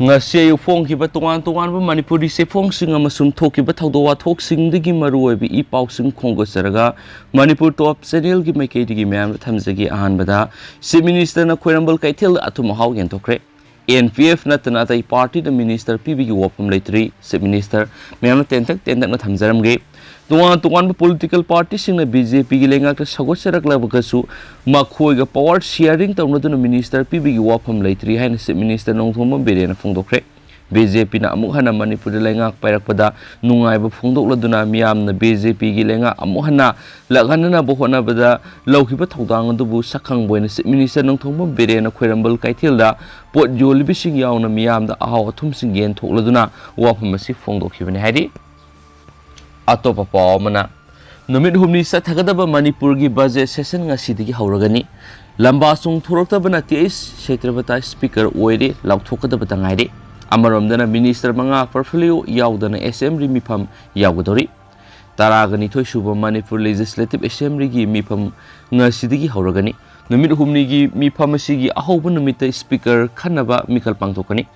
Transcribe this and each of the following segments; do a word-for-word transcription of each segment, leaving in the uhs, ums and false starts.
ꯉꯁꯤ ꯑꯌꯨꯛ ꯐꯣꯡꯈꯤꯕ ꯇꯣꯉꯥꯟ ꯇꯣꯉꯥꯟꯕ ꯃꯅꯤꯄꯨꯔꯤ ꯆꯦꯐꯣꯡꯁꯤꯡ ꯑꯃꯁꯨꯡ ꯊꯣꯛꯈꯤꯕ ꯊꯧꯗꯣꯛ ꯋꯥꯊꯣꯛꯁꯤꯡꯗꯒꯤ ꯃꯔꯨꯑꯣꯏꯕ ꯏ ꯄꯥꯎꯁꯤꯡ ꯈꯣꯝꯒꯠꯆꯔꯒ ꯃꯅꯤꯄꯨꯔ ꯇꯣꯞ ꯆꯦꯅꯦꯜꯒꯤ ꯃꯥꯏꯀꯩꯗꯒꯤ ꯃꯌꯥꯝꯗ ꯊꯝꯖꯒꯦ꯫ ꯑꯍꯥꯟꯕꯗ, ꯆꯤꯐ ꯃꯤꯅꯤꯁꯇꯔꯅ ꯈ꯭ꯋꯥꯏꯔꯝꯕꯜ ꯀꯩꯊꯦꯜꯗ ꯑꯊꯨꯝ ꯑꯍꯥꯎ ꯌꯦꯟꯊꯣꯛꯈ꯭ꯔꯦ꯫ ꯑꯦꯟ ꯄꯤ ꯑꯦꯐ ꯅꯠꯇꯅ ꯑꯇꯩ ꯄꯥꯔꯇꯤꯗ ꯃꯤꯅꯤꯁꯇꯔ ꯄꯤꯕꯒꯤ ꯋꯥꯐꯝ ꯂꯩꯇ꯭ꯔꯤ꯫ ꯆꯤꯐ ꯃꯤꯅꯤꯁꯇꯔ ꯃꯌꯥꯝꯅ ꯇꯦꯟꯇꯛ ꯇꯦꯟꯇꯛꯅ ꯊꯝꯖꯔꯝꯒꯦ꯫ ꯇꯣꯉꯥꯟ ꯇꯣꯉꯥꯟꯕ ꯄꯣꯂꯤꯇꯤꯀꯦꯜ ꯄꯥꯔꯇꯤꯁꯤꯡꯅ ꯕꯤ ꯖꯦ ꯄꯤꯒꯤ ꯂꯩꯉꯥꯛꯇ ꯁꯧꯒꯠꯆꯔꯛꯂꯕꯒꯁꯨ ꯃꯈꯣꯏꯒ ꯄꯋꯥꯔ ꯁꯤꯌꯥꯔꯤꯡ ꯇꯧꯅꯗꯨꯅ ꯃꯤꯅꯤꯁꯇꯔ ꯄꯤꯕꯒꯤ ꯋꯥꯐꯝ ꯂꯩꯇ꯭ꯔꯤ ꯍꯥꯏꯅ ꯆꯤꯐ ꯃꯤꯅꯤꯁꯇꯔ ꯅꯣꯡꯊꯣꯝꯕꯝ ꯕꯤꯔꯦꯟꯅ ꯐꯣꯡꯗꯣꯛꯈ꯭ꯔꯦ꯫ ꯕꯤ ꯖꯦ ꯄꯤꯅ ꯑꯃꯨꯛ ꯍꯟꯅ ꯃꯅꯤꯄꯨꯔꯗ ꯂꯩꯉꯥꯛ ꯄꯥꯏꯔꯛꯄꯗ ꯅꯨꯡꯉꯥꯏꯕ ꯐꯣꯡꯗꯣꯛꯂꯗꯨꯅ ꯃꯤꯌꯥꯝꯅ ꯕꯤ ꯖꯦ ꯄꯤꯒꯤ ꯂꯩꯉꯥꯛ ꯑꯃꯨꯛ ꯍꯟꯅ ꯂꯥꯛꯍꯟꯅꯅꯕ ꯍꯣꯠꯅꯕꯗ ꯂꯧꯈꯤꯕ ꯊꯧꯗꯥꯡ ꯑꯗꯨꯕꯨ ꯁꯛꯈꯪꯕ ꯑꯣꯏꯅ ꯆꯤꯐ ꯃꯤꯅꯤꯁꯇꯔ ꯅꯣꯡꯊꯣꯝꯕꯝ ꯕꯤꯔꯦꯟꯅ ꯈ꯭ꯋꯥꯏꯔꯝꯕꯜ ꯀꯩꯊꯦꯜꯗ ꯄꯣꯠ ꯌꯣꯜꯂꯤꯕꯁꯤꯡ ꯌꯥꯎꯅ ꯃꯤꯌꯥꯝꯗ ꯑꯍꯥꯎ ꯑꯊꯨꯝꯁꯤꯡ ꯌꯦꯟꯊꯣꯛꯂꯗꯨꯅ ꯋꯥꯐꯝ ꯑꯁꯤ ꯐꯣꯡꯗꯣꯛꯈꯤꯕꯅꯤ ꯍꯥꯏꯔꯤ꯫ ꯑꯇꯣꯞꯄ ꯄꯥꯎ ꯑꯃꯅ, ꯅꯨꯃꯤꯠ ꯍꯨꯝꯅꯤ ꯆꯠꯊꯒꯗꯕ ꯃꯅꯤꯄꯨꯔꯒꯤ ꯕꯖꯦꯠ ꯁꯦꯁꯟ ꯉꯁꯤꯗꯒꯤ ꯍꯧꯔꯒꯅꯤ꯫ ꯂꯝꯕꯥ ꯆꯣꯡꯊꯣꯔꯛꯇꯕꯅ ꯇꯤ ꯑꯩꯆ ꯁꯩꯇ꯭ꯔꯕꯇꯥ ꯁ꯭ꯄꯤꯀꯔ ꯑꯣꯏꯔꯦ, ꯂꯥꯎꯊꯣꯛꯀꯗꯕꯇ ꯉꯥꯏꯔꯦ꯫ ꯑꯃꯔꯣꯝꯗꯅ ꯃꯤꯅꯤꯁꯇꯔ ꯃꯉꯥ ꯄꯣꯔꯠꯐꯣꯂꯤꯑꯣ ꯌꯥꯎꯗꯅ ꯑꯦꯁꯦꯝꯕ꯭ꯂꯤ ꯃꯤꯐꯝ ꯌꯥꯎꯒꯗꯧꯔꯤ꯫ ꯇꯔꯥꯒ ꯅꯤꯊꯣꯏ ꯁꯨꯕ ꯃꯅꯤꯄꯨꯔ ꯂꯦꯖꯤꯁꯂꯦꯇꯤꯚ ꯑꯦꯁꯦꯝꯕ꯭ꯂꯤꯒꯤ ꯃꯤꯐꯝ ꯉꯁꯤꯗꯒꯤ ꯍꯧꯔꯒꯅꯤ꯫ ꯅꯨꯃꯤꯠ ꯍꯨꯝꯅꯤꯒꯤ ꯃꯤꯐꯝ ꯑꯁꯤꯒꯤ ꯑꯍꯧꯕ ꯅꯨꯃꯤꯠꯇ ꯁ꯭ꯄꯤꯀꯔ ꯈꯟꯅꯕ ꯃꯤꯈꯜ ꯄꯥꯡꯊꯣꯛꯀꯅꯤ꯫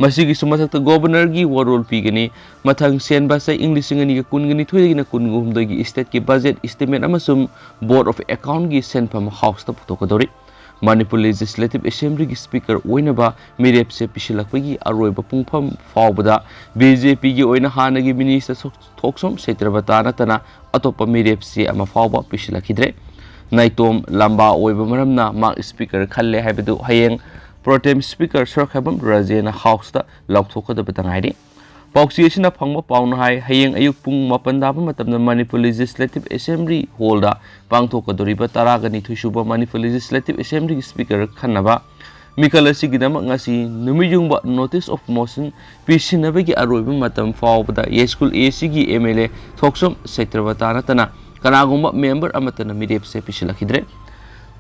ꯃꯁꯤꯒꯤꯁꯨ ꯃꯊꯛꯇ ꯒꯣꯕꯔꯅꯔꯒꯤ ꯋꯥꯔꯣꯜ ꯄꯤꯒꯅꯤ꯫ ꯃꯊꯪ ꯁꯦꯟꯕ ꯆꯍꯤ ꯏꯪ ꯂꯤꯁꯤꯡ ꯑꯅꯤꯒ ꯀꯨꯟꯒ ꯅꯤꯊꯣꯏꯗꯒꯤꯅ ꯀꯨꯟꯒ ꯍꯨꯝꯗꯣꯏꯒꯤ ꯁ꯭ꯇꯦꯠꯀꯤ ꯕꯖꯦꯠ ꯏꯁꯇꯤꯃꯦꯠ ꯑꯃꯁꯨꯡ ꯕꯣꯔꯗ ꯑꯣꯐ ꯑꯦꯀꯥꯎꯟꯒꯤ ꯁꯦꯟꯐꯝ ꯍꯥꯎꯁꯇ ꯄꯨꯊꯣꯛꯀꯗꯧꯔꯤ꯫ ꯃꯅꯤꯄꯨꯔ ꯂꯦꯖꯤꯁꯂꯦꯇꯤꯚ ꯑꯦꯁꯦꯝꯕ꯭ꯂꯤꯒꯤ ꯁ꯭ꯄꯤꯀꯔ ꯑꯣꯏꯅꯕ ꯃꯤꯔꯦꯞꯁꯦ ꯄꯤꯁꯤꯜꯂꯛꯄꯒꯤ ꯑꯔꯣꯏꯕ ꯄꯨꯡꯐꯝ ꯐꯥꯎꯕꯗ ꯕꯤ ꯖꯦ ꯄꯤꯒꯤ ꯑꯣꯏꯅ ꯍꯥꯟꯅꯒꯤ ꯃꯤꯅꯤꯁꯇꯔ ꯊꯣꯛꯆꯣꯝ ꯁꯩꯇ꯭ꯔꯕꯇꯥ ꯅꯠꯇꯅ ꯑꯇꯣꯞꯄ ꯃꯤꯔꯦꯞꯁꯤ ꯑꯃ ꯐꯥꯎꯕ ꯄꯤꯁꯤꯜꯂꯛꯈꯤꯗ꯭ꯔꯦ꯫ ꯅꯥꯏꯇꯣꯝ ꯂꯝꯕꯥ ꯑꯣꯏꯕ ꯃꯔꯝꯅ ꯃꯍꯥꯛ ꯁ꯭ꯄꯤꯀꯔ ꯈꯜꯂꯦ ꯍꯥꯏꯕꯗꯨ ꯍꯌꯦꯡ ꯄ꯭ꯔꯣꯇꯦꯝ ꯁ꯭ꯄꯤꯀꯔ ꯁꯣꯔꯣꯛꯈꯥꯏꯕꯝ ꯔꯥꯖꯦꯅ ꯍꯥꯎꯁꯇ ꯂꯥꯎꯊꯣꯛꯀꯗꯕꯇ ꯉꯥꯏꯔꯤ꯫ ꯄꯥꯎꯆꯦ ꯑꯁꯤꯅ ꯐꯪꯕ ꯄꯥꯎꯅ ꯍꯥꯏ, ꯍꯌꯦꯡ ꯑꯌꯨꯛ ꯄꯨꯡ ꯃꯥꯄꯟ ꯇꯥꯕ ꯃꯇꯝꯗ ꯃꯅꯤꯄꯨꯔ ꯂꯦꯖꯤꯁꯂꯦꯇꯤꯚ ꯑꯦꯁꯦꯝꯕ꯭ꯂꯤ ꯍꯣꯜꯗ ꯄꯥꯡꯊꯣꯛꯀꯗꯧꯔꯤꯕ ꯇꯔꯥꯒ ꯅꯤꯊꯣꯏ ꯁꯨꯕ ꯃꯅꯤꯄꯨꯔ ꯂꯦꯖꯤꯁꯂꯦꯇꯤꯚ ꯑꯦꯁꯦꯝꯕ꯭ꯂꯤꯒꯤ ꯁ꯭ꯄꯤꯀꯔ ꯈꯟꯅꯕ ꯃꯤꯈꯜ ꯑꯁꯤꯒꯤꯗꯃꯛ ꯉꯁꯤ ꯅꯨꯃꯤꯠ ꯌꯨꯡꯕ notice of motion ꯄꯤꯁꯤꯟꯅꯕꯒꯤ ꯑꯔꯣꯏꯕ ꯃꯇꯝ ꯐꯥꯎꯕꯗ ꯌꯥꯏꯁ꯭ꯀꯨꯜ ꯑꯦ ꯁꯤꯒꯤ ꯑꯦꯝ ꯑꯦꯜ ꯑꯦ ꯊꯣꯛꯆꯣꯝ ꯁꯩꯇ꯭ꯔꯕꯇꯥ ꯅꯠꯇꯅ ꯀꯅꯥꯒꯨꯝꯕ ꯃꯦꯝꯕꯔ ꯑꯃꯠꯇꯅ ꯃꯤꯔꯦꯞꯁꯦ ꯄꯤꯁꯤꯜꯂꯛꯈꯤꯗ꯭ꯔꯦ꯫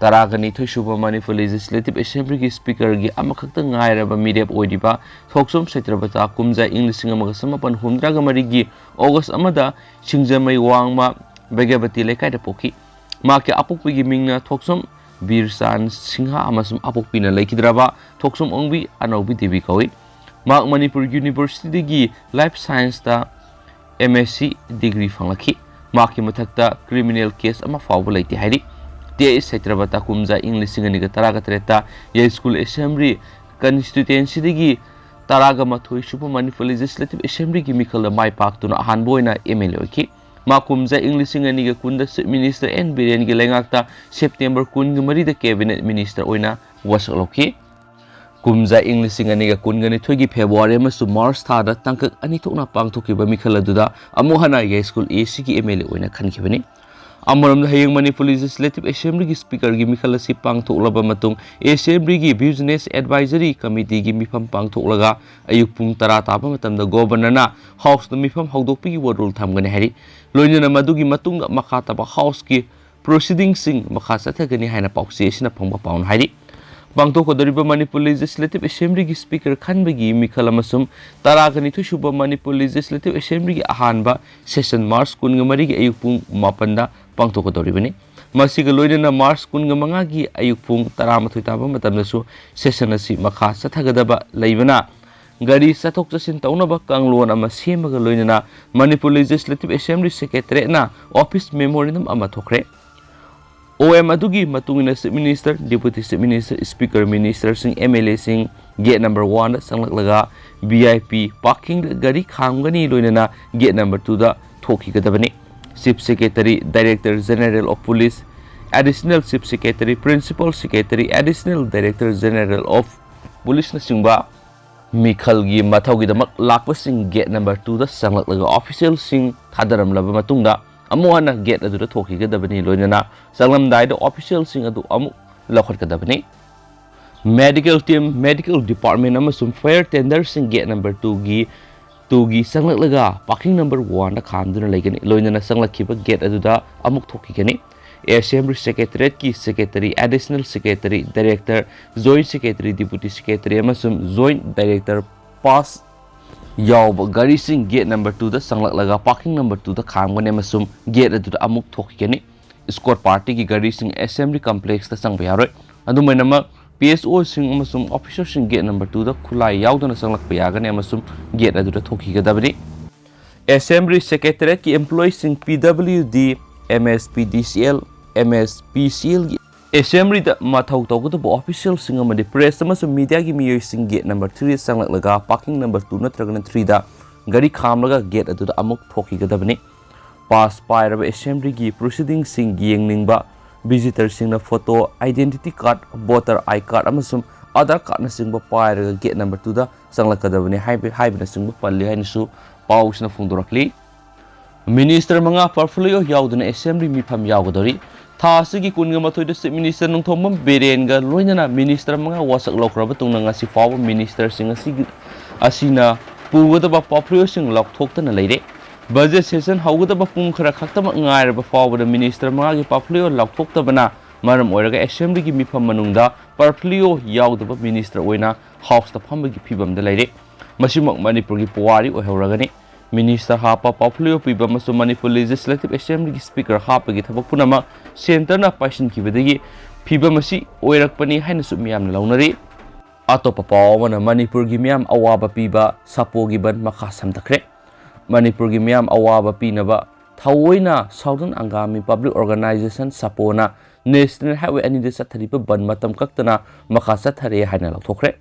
ꯇꯔꯥꯒ ꯅꯤꯊꯣꯏ ꯁꯨꯕ ꯃꯅꯤꯄꯨꯔ ꯂꯦꯖꯤꯁꯂꯦꯇꯤꯚ ꯑꯦꯁꯦꯝꯕ꯭ꯂꯤꯒꯤ ꯁ꯭ꯄꯤꯀꯔꯒꯤ ꯑꯃꯈꯛꯇ ꯉꯥꯏꯔꯕ ꯃꯤꯔꯦꯞ ꯑꯣꯏꯔꯤꯕ ꯊꯣꯛꯆꯣꯝ ꯁꯩꯇ꯭ꯔꯕꯇꯥ ꯀꯨꯝꯖꯥ ꯏꯪ ꯂꯤꯁꯤꯡ ꯑꯃꯒ ꯆꯃꯥꯄꯟ ꯍꯨꯝꯗ꯭ꯔꯥꯒ ꯃꯔꯤꯒꯤ ꯑꯣꯒꯁ ꯑꯃꯗ ꯁꯤꯡꯖꯃꯩ ꯋꯥꯡꯃ ꯕꯩꯒ꯭ꯌꯥꯕꯇꯤ ꯂꯩꯀꯥꯏꯗ ꯄꯣꯛꯈꯤ꯫ ꯃꯍꯥꯛꯀꯤ ꯑꯄꯣꯛꯄꯒꯤ ꯃꯤꯡꯅ ꯊꯣꯛꯆꯣꯝ ꯕꯤꯔꯆꯥꯟ ꯁꯤꯡꯍ ꯑꯃꯁꯨꯡ ꯑꯄꯣꯛꯄꯤꯅ ꯂꯩꯈꯤꯗ꯭ꯔꯕ ꯊꯣꯛꯆꯣꯝ ꯑꯣꯡꯕꯤ ꯑꯅꯧꯕꯤ ꯗꯦꯕꯤ ꯀꯧꯏ꯫ ꯃꯍꯥꯛ ꯃꯅꯤꯄꯨꯔ ꯌꯨꯅꯤꯚꯔꯁꯤꯇꯤꯗꯒꯤ ꯂꯥꯏꯐ ꯁꯥꯏꯟꯁꯇ ꯑꯦꯝ ꯑꯦꯁ ꯁꯤ ꯗꯤꯒ꯭ꯔꯤ ꯐꯪꯂꯛꯈꯤ꯫ ꯃꯍꯥꯛꯀꯤ ꯃꯊꯛꯇ ꯀ꯭ꯔꯤꯃꯤꯅꯦꯜ ꯀꯦꯁ ꯑꯃ ꯐꯥꯎꯕ ꯂꯩꯇꯦ ꯍꯥꯏꯔꯤ꯫ ꯇꯤ ꯑꯩꯆ ꯁꯩꯇ꯭ꯔꯕꯇ ꯀꯨꯝꯖꯥ ꯏꯪ ꯂꯤꯁꯤꯡ ꯑꯅꯤꯒ ꯇꯔꯥꯒ ꯇꯔꯦꯠꯇ ꯌꯥꯏꯁ꯭ꯀꯨꯜ ꯑꯦꯁꯦꯝꯕ꯭ꯂꯤ ꯀꯟꯁꯇꯤꯇ꯭ꯋꯦꯟꯁꯤꯗꯒꯤ ꯇꯔꯥꯒ ꯃꯥꯊꯣꯏ ꯁꯨꯕ ꯃꯅꯤꯄꯨꯔ ꯂꯦꯖꯤꯁꯂꯦꯇꯤꯚ ꯑꯦꯁꯦꯝꯕ꯭ꯂꯤꯒꯤ ꯃꯤꯈꯜꯗ ꯃꯥꯏ ꯄꯥꯛꯇꯨꯅ ꯑꯍꯥꯟꯕ ꯑꯣꯏꯅ ꯑꯦꯝ ꯑꯦꯜ ꯑꯦ ꯑꯣꯏꯈꯤ꯫ ꯃꯍꯥꯛ ꯀꯨꯝꯖꯥ ꯏꯪ ꯂꯤꯁꯤꯡ ꯑꯅꯤꯒ ꯀꯨꯟꯗ ꯆꯤꯐ ꯃꯤꯅꯤꯁꯇꯔ ꯑꯦꯟ ꯕꯤꯔꯦꯟꯒꯤ ꯂꯩꯉꯥꯛꯇ ꯁꯦꯞꯇꯦꯝꯕꯔ ꯀꯨꯟꯒ ꯃꯔꯤꯗ ꯀꯦꯕꯤꯅꯦꯠ ꯃꯤꯅꯤꯁꯇꯔ ꯑꯣꯏꯅ ꯋꯥꯁꯛ ꯂꯧꯈꯤ꯫ ꯀꯨꯝꯖꯥ ꯏꯪ ꯂꯤꯁꯤꯡ ꯑꯅꯤꯒ ꯀꯨꯟꯒ ꯅꯤꯊꯣꯏꯒꯤ ꯐꯦꯕ꯭ꯔꯨꯋꯥꯔꯤ ꯑꯃꯁꯨꯡ ꯃꯥꯔꯆ ꯊꯥꯗ ꯇꯥꯡꯀꯛ ꯑꯅꯤ ꯊꯣꯛꯅ ꯄꯥꯡꯊꯣꯛꯈꯤꯕ ꯃꯤꯈꯜ ꯑꯗꯨꯗ ꯑꯃꯨꯛ ꯍꯟꯅ ꯌꯥꯏꯁ꯭ꯀꯨꯜ ꯑꯦ ꯁꯤꯒꯤ ꯑꯦꯝ ꯑꯦꯜ ꯑꯦ ꯑꯣꯏꯅ ꯈꯟꯈꯤꯕꯅꯤ꯫ ꯑꯃꯔꯣꯝꯗ, ꯍꯌꯦꯡ ꯃꯅꯤꯄꯨꯔ ꯂꯦꯖꯤꯁꯂꯦꯇꯤꯚ ꯑꯦꯁꯦꯝꯕ꯭ꯂꯤꯒꯤ ꯁ꯭ꯄꯤꯀꯔꯒꯤ ꯃꯤꯈꯜ ꯑꯁꯤ ꯄꯥꯡꯊꯣꯛꯂꯕ ꯃꯇꯨꯡ, ꯑꯦꯁꯦꯝꯕ꯭ꯂꯤꯒꯤ ꯕꯤꯖꯤꯅꯦꯁ ꯑꯦꯗꯚꯥꯏꯖꯔꯤ ꯀꯃꯤꯇꯤꯒꯤ ꯃꯤꯐꯝ ꯄꯥꯡꯊꯣꯛꯂꯒ ꯑꯌꯨꯛ ꯄꯨꯡ ꯇꯔꯥ ꯇꯥꯕ ꯃꯇꯝꯗ ꯒꯣꯕꯔꯅꯔꯅ ꯍꯥꯎꯁꯇ ꯃꯤꯐꯝ ꯍꯧꯗꯣꯛꯄꯒꯤ ꯋꯥꯔꯣꯜ ꯊꯝꯒꯅꯤ ꯍꯥꯏꯔꯤ꯫ ꯂꯣꯏꯅꯅ ꯃꯗꯨꯒꯤ ꯃꯇꯨꯡꯗ ꯃꯈꯥ ꯇꯥꯕ ꯍꯥꯎꯁꯀꯤ ꯄ꯭ꯔꯣꯁꯤꯗꯤꯡꯁꯤꯡ ꯃꯈꯥ ꯆꯠꯊꯒꯅꯤ ꯍꯥꯏꯅ ꯄꯥꯎꯆꯦ ꯑꯁꯤꯅ ꯐꯪꯕ ꯄꯥꯎꯅ ꯍꯥꯏꯔꯤ꯫ ꯄꯥꯡꯊꯣꯛꯀꯗꯧꯔꯤꯕ ꯃꯅꯤꯄꯨꯔ ꯂꯦꯖꯤꯁꯂꯦꯇꯤꯚ ꯑꯦꯁꯦꯝꯕ꯭ꯂꯤꯒꯤ ꯁ꯭ꯄꯤꯀꯔ ꯈꯟꯕꯒꯤ ꯃꯤꯈꯜ ꯑꯃꯁꯨꯡ ꯇꯔꯥꯒ ꯅꯤꯊꯣꯏ ꯁꯨꯕ ꯃꯅꯤꯄꯨꯔ ꯂꯦꯖꯤꯁꯂꯦꯇꯤꯚ ꯑꯦꯁꯦꯝꯕ꯭ꯂꯤꯒꯤ ꯑꯍꯥꯟꯕ ꯁꯦꯁꯟ ꯃꯥꯔꯆ ꯀꯨꯟꯒ ꯃꯔꯤꯒꯤ ꯑꯌꯨꯛ ꯄꯨꯡ ꯃꯥꯄꯟꯗ ꯄꯥꯡꯊꯣꯛꯀꯗꯧꯔꯤꯕꯅꯤ꯫ ꯃꯁꯤꯒ ꯂꯣꯏꯅꯅ ꯃꯥꯔꯆ ꯀꯨꯟꯒ ꯃꯉꯥꯒꯤ ꯑꯌꯨꯛ ꯄꯨꯡ ꯇꯔꯥꯃꯥꯊꯣꯏ ꯇꯥꯕ ꯃꯇꯝꯗꯁꯨ ꯁꯦꯁꯟ ꯑꯁꯤ ꯃꯈꯥ ꯆꯠꯊꯒꯗꯕ ꯂꯩꯕꯅ, ꯒꯥꯔꯤ ꯆꯠꯊꯣꯛ ꯆꯠꯁꯤꯟ ꯇꯧꯅꯕ ꯀꯥꯡꯂꯣꯟ ꯑꯃ ꯁꯦꯝꯕꯒ ꯂꯣꯏꯅꯅ ꯃꯅꯤꯄꯨꯔ ꯂꯦꯖꯤꯁꯂꯦꯇꯤꯚ ꯑꯦꯁꯦꯝꯕ꯭ꯂꯤ ꯁꯦꯀ꯭ꯔꯦꯇꯔꯤꯌꯦꯠꯅ ꯑꯣꯐꯤꯁ ꯃꯦꯃꯣꯔꯦꯟꯗꯝ ꯑꯃ ꯊꯣꯛꯈ꯭ꯔꯦ꯫ ꯑꯣ ꯑꯦꯝ ꯑꯗꯨꯒꯤ ꯃꯇꯨꯡ ꯏꯟꯅ chief minister, deputy chief minister, speaker, ꯃꯤꯅꯤꯁꯇꯔꯁꯤꯡ, ꯑꯦꯝ ꯑꯦꯜ ꯑꯦꯁꯤꯡ ꯒꯦꯠ ꯅꯝꯕꯔ ꯋꯥꯟꯗ ꯆꯪꯂꯛꯂꯒ ꯚꯤ ꯑꯥꯏ ꯄꯤ ꯄꯥꯔꯀꯤꯡꯗ ꯒꯥꯔꯤ ꯈꯥꯝꯒꯅꯤ, ꯂꯣꯏꯅꯅ ꯒꯦꯠ ꯅꯝꯕꯔ ꯇꯨꯗ ꯊꯣꯛꯈꯤꯒꯗꯕꯅꯤ꯫ Chief secretary, director general of police, additional chief secretary, principal secretary, additional director general of ꯄꯨꯂꯤꯁꯅꯆꯤꯡꯕ ꯃꯤꯈꯜꯒꯤ ꯃꯊꯧꯒꯤꯗꯃꯛ ꯂꯥꯛꯄꯁꯤꯡ ꯒꯦꯠ ꯅꯝꯕꯔ ꯇꯨꯗ ꯆꯪꯂꯛꯂꯒ ꯑꯣꯐꯤꯁꯤꯌꯦꯜꯁꯤꯡ ꯊꯥꯗꯔꯝꯂꯕ ꯃꯇꯨꯡꯗ ꯑꯃꯨꯛ ꯍꯟꯅ ꯒꯦꯠ ꯑꯗꯨꯗ ꯊꯣꯛꯈꯤꯒꯗꯕꯅꯤ, ꯂꯣꯏꯅꯅ ꯆꯪꯂꯝꯗꯥꯏꯗ ꯑꯣꯐꯤꯁꯤꯌꯦꯜꯁꯤꯡ ꯑꯗꯨ ꯑꯃꯨꯛ ꯂꯧꯈꯠꯀꯗꯕꯅꯤ꯫ ꯃꯦꯗꯤꯀꯦꯜ ꯇꯤꯝ, ꯃꯦꯗꯤꯀꯦꯜ ꯗꯤꯄꯥꯔꯠꯃꯦꯟ ꯑꯃꯁꯨꯡ ꯐꯥꯌꯔ ꯇꯦꯟꯗꯔꯁꯤꯡ ꯒꯦꯠ ꯅꯝꯕꯔ ꯇꯨꯒꯤ, ꯇꯨꯒꯤ ꯆꯪꯂꯛꯂꯒ ꯄꯥꯔꯀꯤꯡ ꯅꯝꯕꯔ ꯋꯥꯟꯗ ꯈꯥꯝꯗꯨꯅ ꯂꯩꯒꯅꯤ, ꯂꯣꯏꯅꯅ ꯆꯪꯂꯛꯈꯤꯕ ꯒꯦꯠ ꯑꯗꯨꯗ ꯑꯃꯨꯛ ꯊꯣꯛꯈꯤꯒꯅꯤ꯫ ꯑꯦꯁꯦꯝꯕ꯭ꯂꯤ ꯁꯦꯀ꯭ꯔꯦꯇꯔꯤꯌꯦꯠꯀꯤ secretary, additional secretary, director, joint secretary, deputy secretary ꯑꯃꯁꯨꯡ ꯖꯣꯏꯟꯠ ꯗꯥꯏꯔꯦꯛꯇꯔ ꯄꯥꯁ ꯌꯥꯎꯕ ꯒꯥꯔꯤꯁꯤꯡ ꯒꯦꯠ ꯅꯝꯕꯔ ꯇꯨꯗ ꯆꯪꯂꯛꯂꯒ ꯄꯥꯔꯀꯤꯡ ꯅꯝꯕꯔ ꯇꯨꯗ ꯈꯥꯝꯒꯅꯤ ꯑꯃꯁꯨꯡ ꯒꯦꯠ ꯑꯗꯨꯗ ꯑꯃꯨꯛ ꯊꯣꯛꯈꯤꯒꯅꯤ꯫ ꯏꯁꯀꯣꯔꯠ ꯄꯥꯔꯇꯤꯒꯤ ꯒꯥꯔꯤꯁꯤꯡ ꯑꯦꯁꯦꯝꯕ꯭ꯂꯤ ꯀꯝꯄ꯭ꯂꯦꯛꯁꯇ ꯆꯪꯕ ꯌꯥꯔꯣꯏ꯫ ꯑꯗꯨꯝ ꯑꯣꯏꯅꯃꯛ, ꯄꯤ ꯑꯦꯁ ꯑꯣꯁꯤꯡ ꯑꯃꯁꯨꯡ ꯑꯣꯐꯤꯁꯔꯁꯤꯡ ꯒꯦꯠ ꯅꯝꯕꯔ ꯇꯨꯗ ꯈꯨꯠꯂꯥꯏ ꯌꯥꯎꯗꯅ ꯆꯪꯂꯛꯄ ꯌꯥꯒꯅꯤ ꯑꯃꯁꯨꯡ ꯒꯦꯠ ꯑꯗꯨꯗ ꯊꯣꯛꯈꯤꯒꯗꯕꯅꯤ꯫ ꯑꯦꯁꯦꯝꯕ꯭ꯂꯤ ꯁꯦꯀ꯭ꯔꯦꯇꯦꯔꯤꯌꯦꯠꯀꯤ ꯑꯦꯝꯄ꯭ꯂꯣꯌꯤꯁꯤꯡ, ꯄꯤ ꯗꯕ꯭ꯂꯤꯌꯨ ꯗꯤ, ꯑꯦꯝ ꯑꯦꯁ ꯄꯤ ꯗꯤ C L, M S P ꯁꯤ ꯑꯦꯜꯒꯤ ꯑꯦꯁꯦꯝꯕ꯭ꯂꯤꯗ ꯃꯊꯧ ꯇꯧꯒꯗꯕ ꯑꯣꯐꯤꯁꯤꯌꯦꯜꯁꯤꯡ ꯑꯃꯗꯤ ꯄ꯭ꯔꯦꯁ ꯑꯃꯁꯨꯡ ꯃꯤꯗꯤꯌꯥꯒꯤ ꯃꯤꯑꯣꯏꯁꯤꯡ ꯒꯦꯠ ꯅꯝꯕꯔ ꯊ꯭ꯔꯤꯗ ꯆꯪꯂꯛꯂꯒ ꯄꯥꯔꯀꯤꯡ ꯅꯝꯕꯔ ꯇꯨ ꯅꯠꯇ꯭ꯔꯒꯅ ꯊ꯭ꯔꯤꯗ ꯒꯥꯔꯤ ꯈꯥꯝꯂꯒ ꯒꯦꯠ ꯑꯗꯨꯗ ꯑꯃꯨꯛ ꯊꯣꯛꯈꯤꯒꯗꯕꯅꯤ꯫ ꯄꯥꯁ ꯄꯥꯏꯔꯕ ꯑꯦꯁꯦꯝꯕ꯭ꯂꯤꯒꯤ ꯄ꯭ꯔꯣꯁꯤꯗꯤꯡꯁꯤꯡ ꯌꯦꯡꯅꯤꯡꯕ ꯚꯤꯖꯤꯇꯔꯁꯤꯡꯅ ꯐꯣꯇꯣ, ꯑꯥꯏꯗꯦꯟꯇꯤꯇꯤ ꯀꯥꯔꯗ, ꯚꯣꯇꯔ ꯑꯥꯏ ꯀꯥꯔꯗ ꯑꯃꯁꯨꯡ ꯑꯥꯙꯥꯔ ꯀꯥꯔꯗꯅꯆꯤꯡꯕ ꯄꯥꯏꯔꯒ ꯒꯦꯠ ꯅꯝꯕꯔ ꯇꯨꯗ ꯆꯪꯂꯛꯀꯗꯕꯅꯤ ꯍꯥꯏꯕ, ꯍꯥꯏꯕꯅꯆꯤꯡꯕ ꯄꯜꯂꯤ ꯍꯥꯏꯅꯁꯨ ꯄꯥꯎꯁꯤꯅ ꯐꯣꯡꯗꯣꯔꯛꯂꯤ꯫ ꯃꯤꯅꯤꯁꯇꯔ ꯃꯉꯥ ꯄꯣꯔꯠꯐꯣꯂꯤꯑꯣ ꯌꯥꯎꯗꯅ ꯑꯦꯁꯦꯝꯕ꯭ꯂꯤ ꯃꯤꯐꯝ ꯌꯥꯎꯒꯗꯧꯔꯤ꯫ ꯊꯥ ꯑꯁꯤꯒꯤ ꯀꯨꯟꯒ ꯃꯥꯊꯣꯏꯗ ꯆꯤꯐ ꯃꯤꯅꯤꯁꯇꯔ ꯅꯣꯡꯊꯣꯝꯕꯝ ꯕꯤꯔꯦꯟꯒ ꯂꯣꯏꯅꯅ ꯃꯤꯅꯤꯁꯇꯔ ꯃꯉꯥ ꯋꯥꯁꯛ ꯂꯧꯈ꯭ꯔꯕ ꯇꯨꯡꯗ ꯉꯁꯤ ꯐꯥꯎꯕ ꯃꯤꯅꯤꯁꯇꯔꯁꯤꯡ ꯑꯁꯤꯒꯤ, ꯑꯁꯤꯅ ꯄꯨꯒꯗꯕ ꯄꯣꯔꯠꯐꯣꯂꯤꯑꯣꯁꯤꯡ ꯂꯥꯎꯊꯣꯛꯇꯅ ꯂꯩꯔꯦ꯫ ꯕꯖꯦꯠ ꯁꯦꯁꯟ ꯍꯧꯒꯗꯕ ꯄꯨꯡ ꯈꯔ ꯈꯛꯇꯃꯛ ꯉꯥꯏꯔꯕ ꯐꯥꯎꯕꯗ ꯃꯤꯅꯤꯁꯇꯔ ꯃꯉꯥꯒꯤ ꯄꯣꯔꯠꯐꯣꯂꯤꯑꯣ ꯂꯥꯎꯊꯣꯛꯇꯕꯅ ꯃꯔꯝ ꯑꯣꯏꯔꯒ ꯑꯦꯁꯦꯝꯕ꯭ꯂꯤꯒꯤ ꯃꯤꯐꯝ ꯃꯅꯨꯡꯗ ꯄꯣꯔꯠꯐꯣꯂꯤꯑꯣ ꯌꯥꯎꯗꯕ ꯃꯤꯅꯤꯁꯇꯔ ꯑꯣꯏꯅ ꯍꯥꯎꯁꯇ ꯐꯝꯕꯒꯤ ꯐꯤꯕꯝꯗ ꯂꯩꯔꯦ꯫ ꯃꯁꯤꯃꯛ ꯃꯅꯤꯄꯨꯔꯒꯤ ꯄꯨꯋꯥꯔꯤ ꯑꯣꯏꯍꯧꯔꯒꯅꯤ꯫ ꯃꯤꯅꯤꯁꯇꯔ ꯍꯥꯞꯄ ꯄꯣꯔꯠꯐꯣꯂꯤꯑꯣ ꯄꯤꯕ ꯑꯃꯁꯨꯡ ꯃꯅꯤꯄꯨꯔ ꯂꯦꯖꯤꯁꯂꯦꯇꯤꯚ ꯑꯦꯁꯦꯝꯕ꯭ꯂꯤꯒꯤ ꯁ꯭ꯄꯤꯀꯔ ꯍꯥꯞꯄꯒꯤ ꯊꯕꯛ ꯄꯨꯝꯅꯃꯛ ꯁꯦꯟꯇꯔꯅ ꯄꯥꯏꯁꯤꯟꯈꯤꯕꯗꯒꯤ ꯐꯤꯕꯝ ꯑꯁꯤ ꯑꯣꯏꯔꯛꯄꯅꯤ ꯍꯥꯏꯅꯁꯨ ꯃꯤꯌꯥꯝꯅ ꯂꯧꯅꯔꯤ꯫ ꯑꯇꯣꯞꯄ ꯄꯥꯎ ꯑꯃꯅ, ꯃꯅꯤꯄꯨꯔꯒꯤ ꯃꯤꯌꯥꯝ ꯑꯋꯥꯕ ꯄꯤꯕ ꯁꯥꯄꯣꯒꯤ ꯕꯟ ꯃꯈꯥ ꯁꯝꯊꯈ꯭ꯔꯦ꯫ ꯃꯅꯤꯄꯨꯔꯒꯤ ꯃꯤꯌꯥꯝ ꯑꯋꯥꯕ ꯄꯤꯅꯕ ꯊꯑꯣꯏꯅ ꯁꯥꯎꯗꯔꯟ ꯑꯪꯒꯥꯃꯤ ꯄꯕ꯭ꯂꯤꯛ ꯑꯣꯔꯒꯅꯥꯏꯖꯦꯁꯟ, ꯁꯥꯄꯣꯅ ꯅꯦꯁꯅꯦꯜ ꯍꯥꯏꯋꯦ ꯑꯅꯤꯗ ꯆꯠꯊꯔꯤꯕ ꯕꯟ ꯃꯇꯝ ꯀꯛꯇꯅ ꯃꯈꯥ ꯆꯠꯊꯔꯦ ꯍꯥꯏꯅ ꯂꯥꯎꯊꯣꯛꯈ꯭ꯔꯦ꯫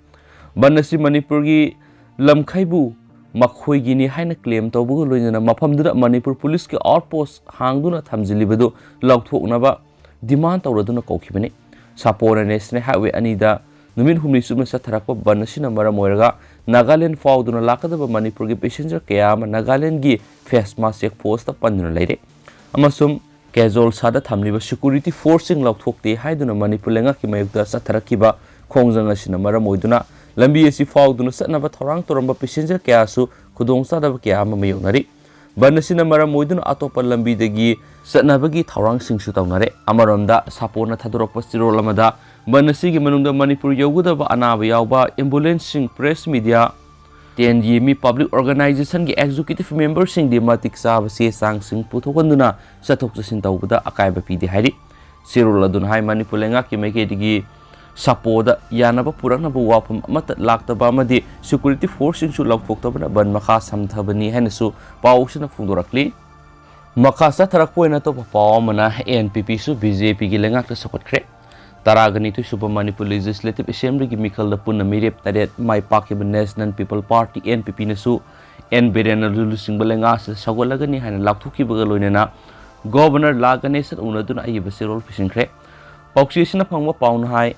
ꯕꯟ ꯑꯁꯤ ꯃꯅꯤꯄꯨꯔꯒꯤ ꯂꯝꯈꯩꯕꯨ ꯃꯈꯣꯏꯒꯤꯅꯤ ꯍꯥꯏꯅ ꯀ꯭ꯂꯦꯝ ꯇꯧꯕꯒ ꯂꯣꯏꯅꯅ ꯃꯐꯝꯗꯨꯗ ꯃꯅꯤꯄꯨꯔ ꯄꯨꯂꯤꯁꯀꯤ ꯑꯥꯎꯠ ꯄꯣꯁ ꯍꯥꯡꯗꯨꯅ ꯊꯝꯖꯤꯜꯂꯤꯕꯗꯨ ꯂꯧꯊꯣꯛꯅꯕ ꯗꯤꯃꯥꯟ ꯇꯧꯔꯗꯨꯅ ꯀꯧꯈꯤꯕꯅꯤ꯫ ꯁꯥꯄꯣꯅ ꯅꯦꯁꯅꯦꯜ ꯍꯥꯏꯋꯦ ꯑꯅꯤꯗ ꯅꯨꯃꯤꯠ ꯍꯨꯝꯅꯤ ꯆꯨꯞꯅ ꯆꯠꯊꯔꯛꯄ ꯕꯟ ꯑꯁꯤꯅ ꯃꯔꯝ ꯑꯣꯏꯔꯒ ꯅꯥꯒꯥꯂꯦꯟ ꯐꯥꯎꯗꯨꯅ ꯂꯥꯛꯀꯗꯕ ꯃꯅꯤꯄꯨꯔꯒꯤ ꯄꯦꯁꯦꯟꯖꯔ ꯀꯌꯥ ꯑꯃ ꯅꯥꯒꯥꯂꯦꯟꯒꯤ ꯐꯦꯁꯃꯥ ꯆꯦꯛ ꯄꯣꯁꯇ ꯄꯟꯗꯨꯅ ꯂꯩꯔꯦ ꯑꯃꯁꯨꯡ ꯀꯦꯖꯣꯜꯁꯥꯗ ꯊꯝꯂꯤꯕ ꯁꯦꯀ꯭ꯌꯨꯔꯤꯇꯤ ꯐꯣꯔꯁꯁꯤꯡ ꯂꯧꯊꯣꯛꯇꯦ ꯍꯥꯏꯗꯨꯅ ꯃꯅꯤꯄꯨꯔ ꯂꯩꯉꯥꯛꯀꯤ ꯃꯥꯌꯣꯛꯇ ꯆꯠꯊꯔꯛꯈꯤꯕ ꯈꯣꯡꯖꯪ ꯑꯁꯤꯅ ꯃꯔꯝ ꯑꯣꯏꯗꯨꯅ ꯂꯝꯕꯤ ꯑꯁꯤ ꯐꯥꯎꯗꯨꯅ ꯆꯠꯅꯕ ꯊꯧꯔꯥꯡ ꯇꯧꯔꯝꯕ ꯄꯦꯁꯦꯟꯖꯔ ꯀꯌꯥꯁꯨ ꯈꯨꯗꯣꯡꯆꯥꯗꯕ ꯀꯌꯥ ꯑꯃ ꯃꯥꯌꯣꯛꯅꯔꯤ꯫ ꯕꯟ ꯑꯁꯤꯅ ꯃꯔꯝ ꯑꯣꯏꯗꯨꯅ ꯑꯇꯣꯞꯄ ꯂꯝꯕꯤꯗꯒꯤ ꯆꯠꯅꯕꯒꯤ ꯊꯧꯔꯥꯡꯁꯤꯡꯁꯨ ꯇꯧꯅꯔꯦ꯫ ꯑꯃꯔꯣꯝꯗ, ꯁꯥꯄꯣꯅ ꯊꯥꯗꯣꯔꯛꯄ ꯆꯦꯔꯣꯜ ꯑꯃꯗ ꯕꯟ ꯑꯁꯤꯒꯤ ꯃꯅꯨꯡꯗ ꯃꯅꯤꯄꯨꯔ ꯌꯧꯒꯗꯕ ꯑꯅꯥꯕ ꯌꯥꯎꯕ ꯑꯦꯝꯕꯨꯂꯦꯟꯁꯁꯤꯡ, ꯄ꯭ꯔꯦꯁ ꯃꯤꯗꯤꯌꯥ, ꯇꯦꯟ ꯌꯦꯃꯤ ꯄꯕ꯭ꯂꯤꯛ ꯑꯣꯔꯒꯅꯥꯏꯖꯦꯁꯟꯒꯤ ꯑꯦꯛꯖꯤꯀ꯭ꯌꯨꯇꯤꯚ ꯃꯦꯝꯕꯔꯁꯤꯡꯗꯤ ꯃꯇꯤꯛ ꯆꯥꯕ ꯆꯦ ꯆꯥꯡꯁꯤꯡ ꯄꯨꯊꯣꯛꯍꯟꯗꯨꯅ ꯆꯠꯊꯣꯛ ꯆꯠꯁꯤꯟ ꯇꯧꯕꯗ ꯑꯀꯥꯏꯕ ꯄꯤꯗꯦ ꯍꯥꯏꯔꯤ꯫ ꯆꯦꯔꯣꯜ ꯑꯗꯨꯅ ꯍꯥꯏ, ꯃꯅꯤꯄꯨꯔ ꯂꯩꯉꯥꯛꯀꯤ ꯃꯥꯏꯀꯩꯗꯒꯤ ꯁꯥꯄꯣꯗ ꯌꯥꯅꯕ ꯄꯨꯔꯛꯅꯕ ꯋꯥꯐꯝ ꯑꯃꯠꯇ ꯂꯥꯛꯇꯕ ꯑꯃꯗꯤ ꯁꯦꯀ꯭ꯌꯨꯔꯤꯇꯤ ꯐꯣꯔꯁꯁꯤꯡꯁꯨ ꯂꯧꯊꯣꯛꯇꯕꯅ ꯕꯟ ꯃꯈꯥ ꯁꯝꯊꯕꯅꯤ ꯍꯥꯏꯅꯁꯨ ꯄꯥꯎꯁꯤꯅ ꯐꯣꯡꯗꯣꯔꯛꯂꯤ꯫ ꯃꯈꯥ ꯆꯠꯊꯔꯛꯄ ꯑꯣꯏꯅ ꯑꯇꯣꯞꯄ ꯄꯥꯎ ꯑꯃꯅ, ꯑꯦꯟ ꯄꯤ ꯄꯤꯁꯨ ꯕꯤ ꯖꯦ ꯄꯤꯒꯤ ꯂꯩꯉꯥꯛꯇ ꯁꯧꯒꯠꯈ꯭ꯔꯦ꯫ ꯇꯔꯥꯒ ꯅꯤꯊꯣꯏ ꯁꯨꯕ ꯃꯅꯤꯄꯨꯔ ꯂꯦꯖꯤꯁꯂꯦꯇꯤꯚ ꯑꯦꯁꯦꯝꯕ꯭ꯂꯤꯒꯤ ꯃꯤꯈꯜꯗ ꯄꯨꯟꯅ ꯃꯤꯔꯦꯞ ꯇꯔꯦꯠ ꯃꯥꯏ ꯄꯥꯛꯈꯤꯕ national people party, N P ꯄꯤꯅꯁꯨ ꯑꯦꯟ ꯕꯤꯔꯦꯟꯅ ꯂꯨꯆꯤꯡꯕ ꯂꯩꯉꯥꯛ ꯑꯁꯤꯗ ꯁꯧꯒꯠꯂꯒꯅꯤ ꯍꯥꯏꯅ ꯂꯥꯎꯊꯣꯛꯈꯤꯕꯒ ꯂꯣꯏꯅꯅ ꯒꯣꯕꯔꯅꯔ ꯂꯥ ꯒꯅꯦꯁꯟ ꯎꯅꯗꯨꯅ ꯑꯏꯕ ꯆꯦꯔꯣꯜ ꯄꯤꯁꯤꯟꯈ꯭ꯔꯦ꯫ ꯄꯥꯎꯆꯦ ꯑꯁꯤꯅ ꯐꯪꯕ ꯄꯥꯎꯅ ꯍꯥꯏ,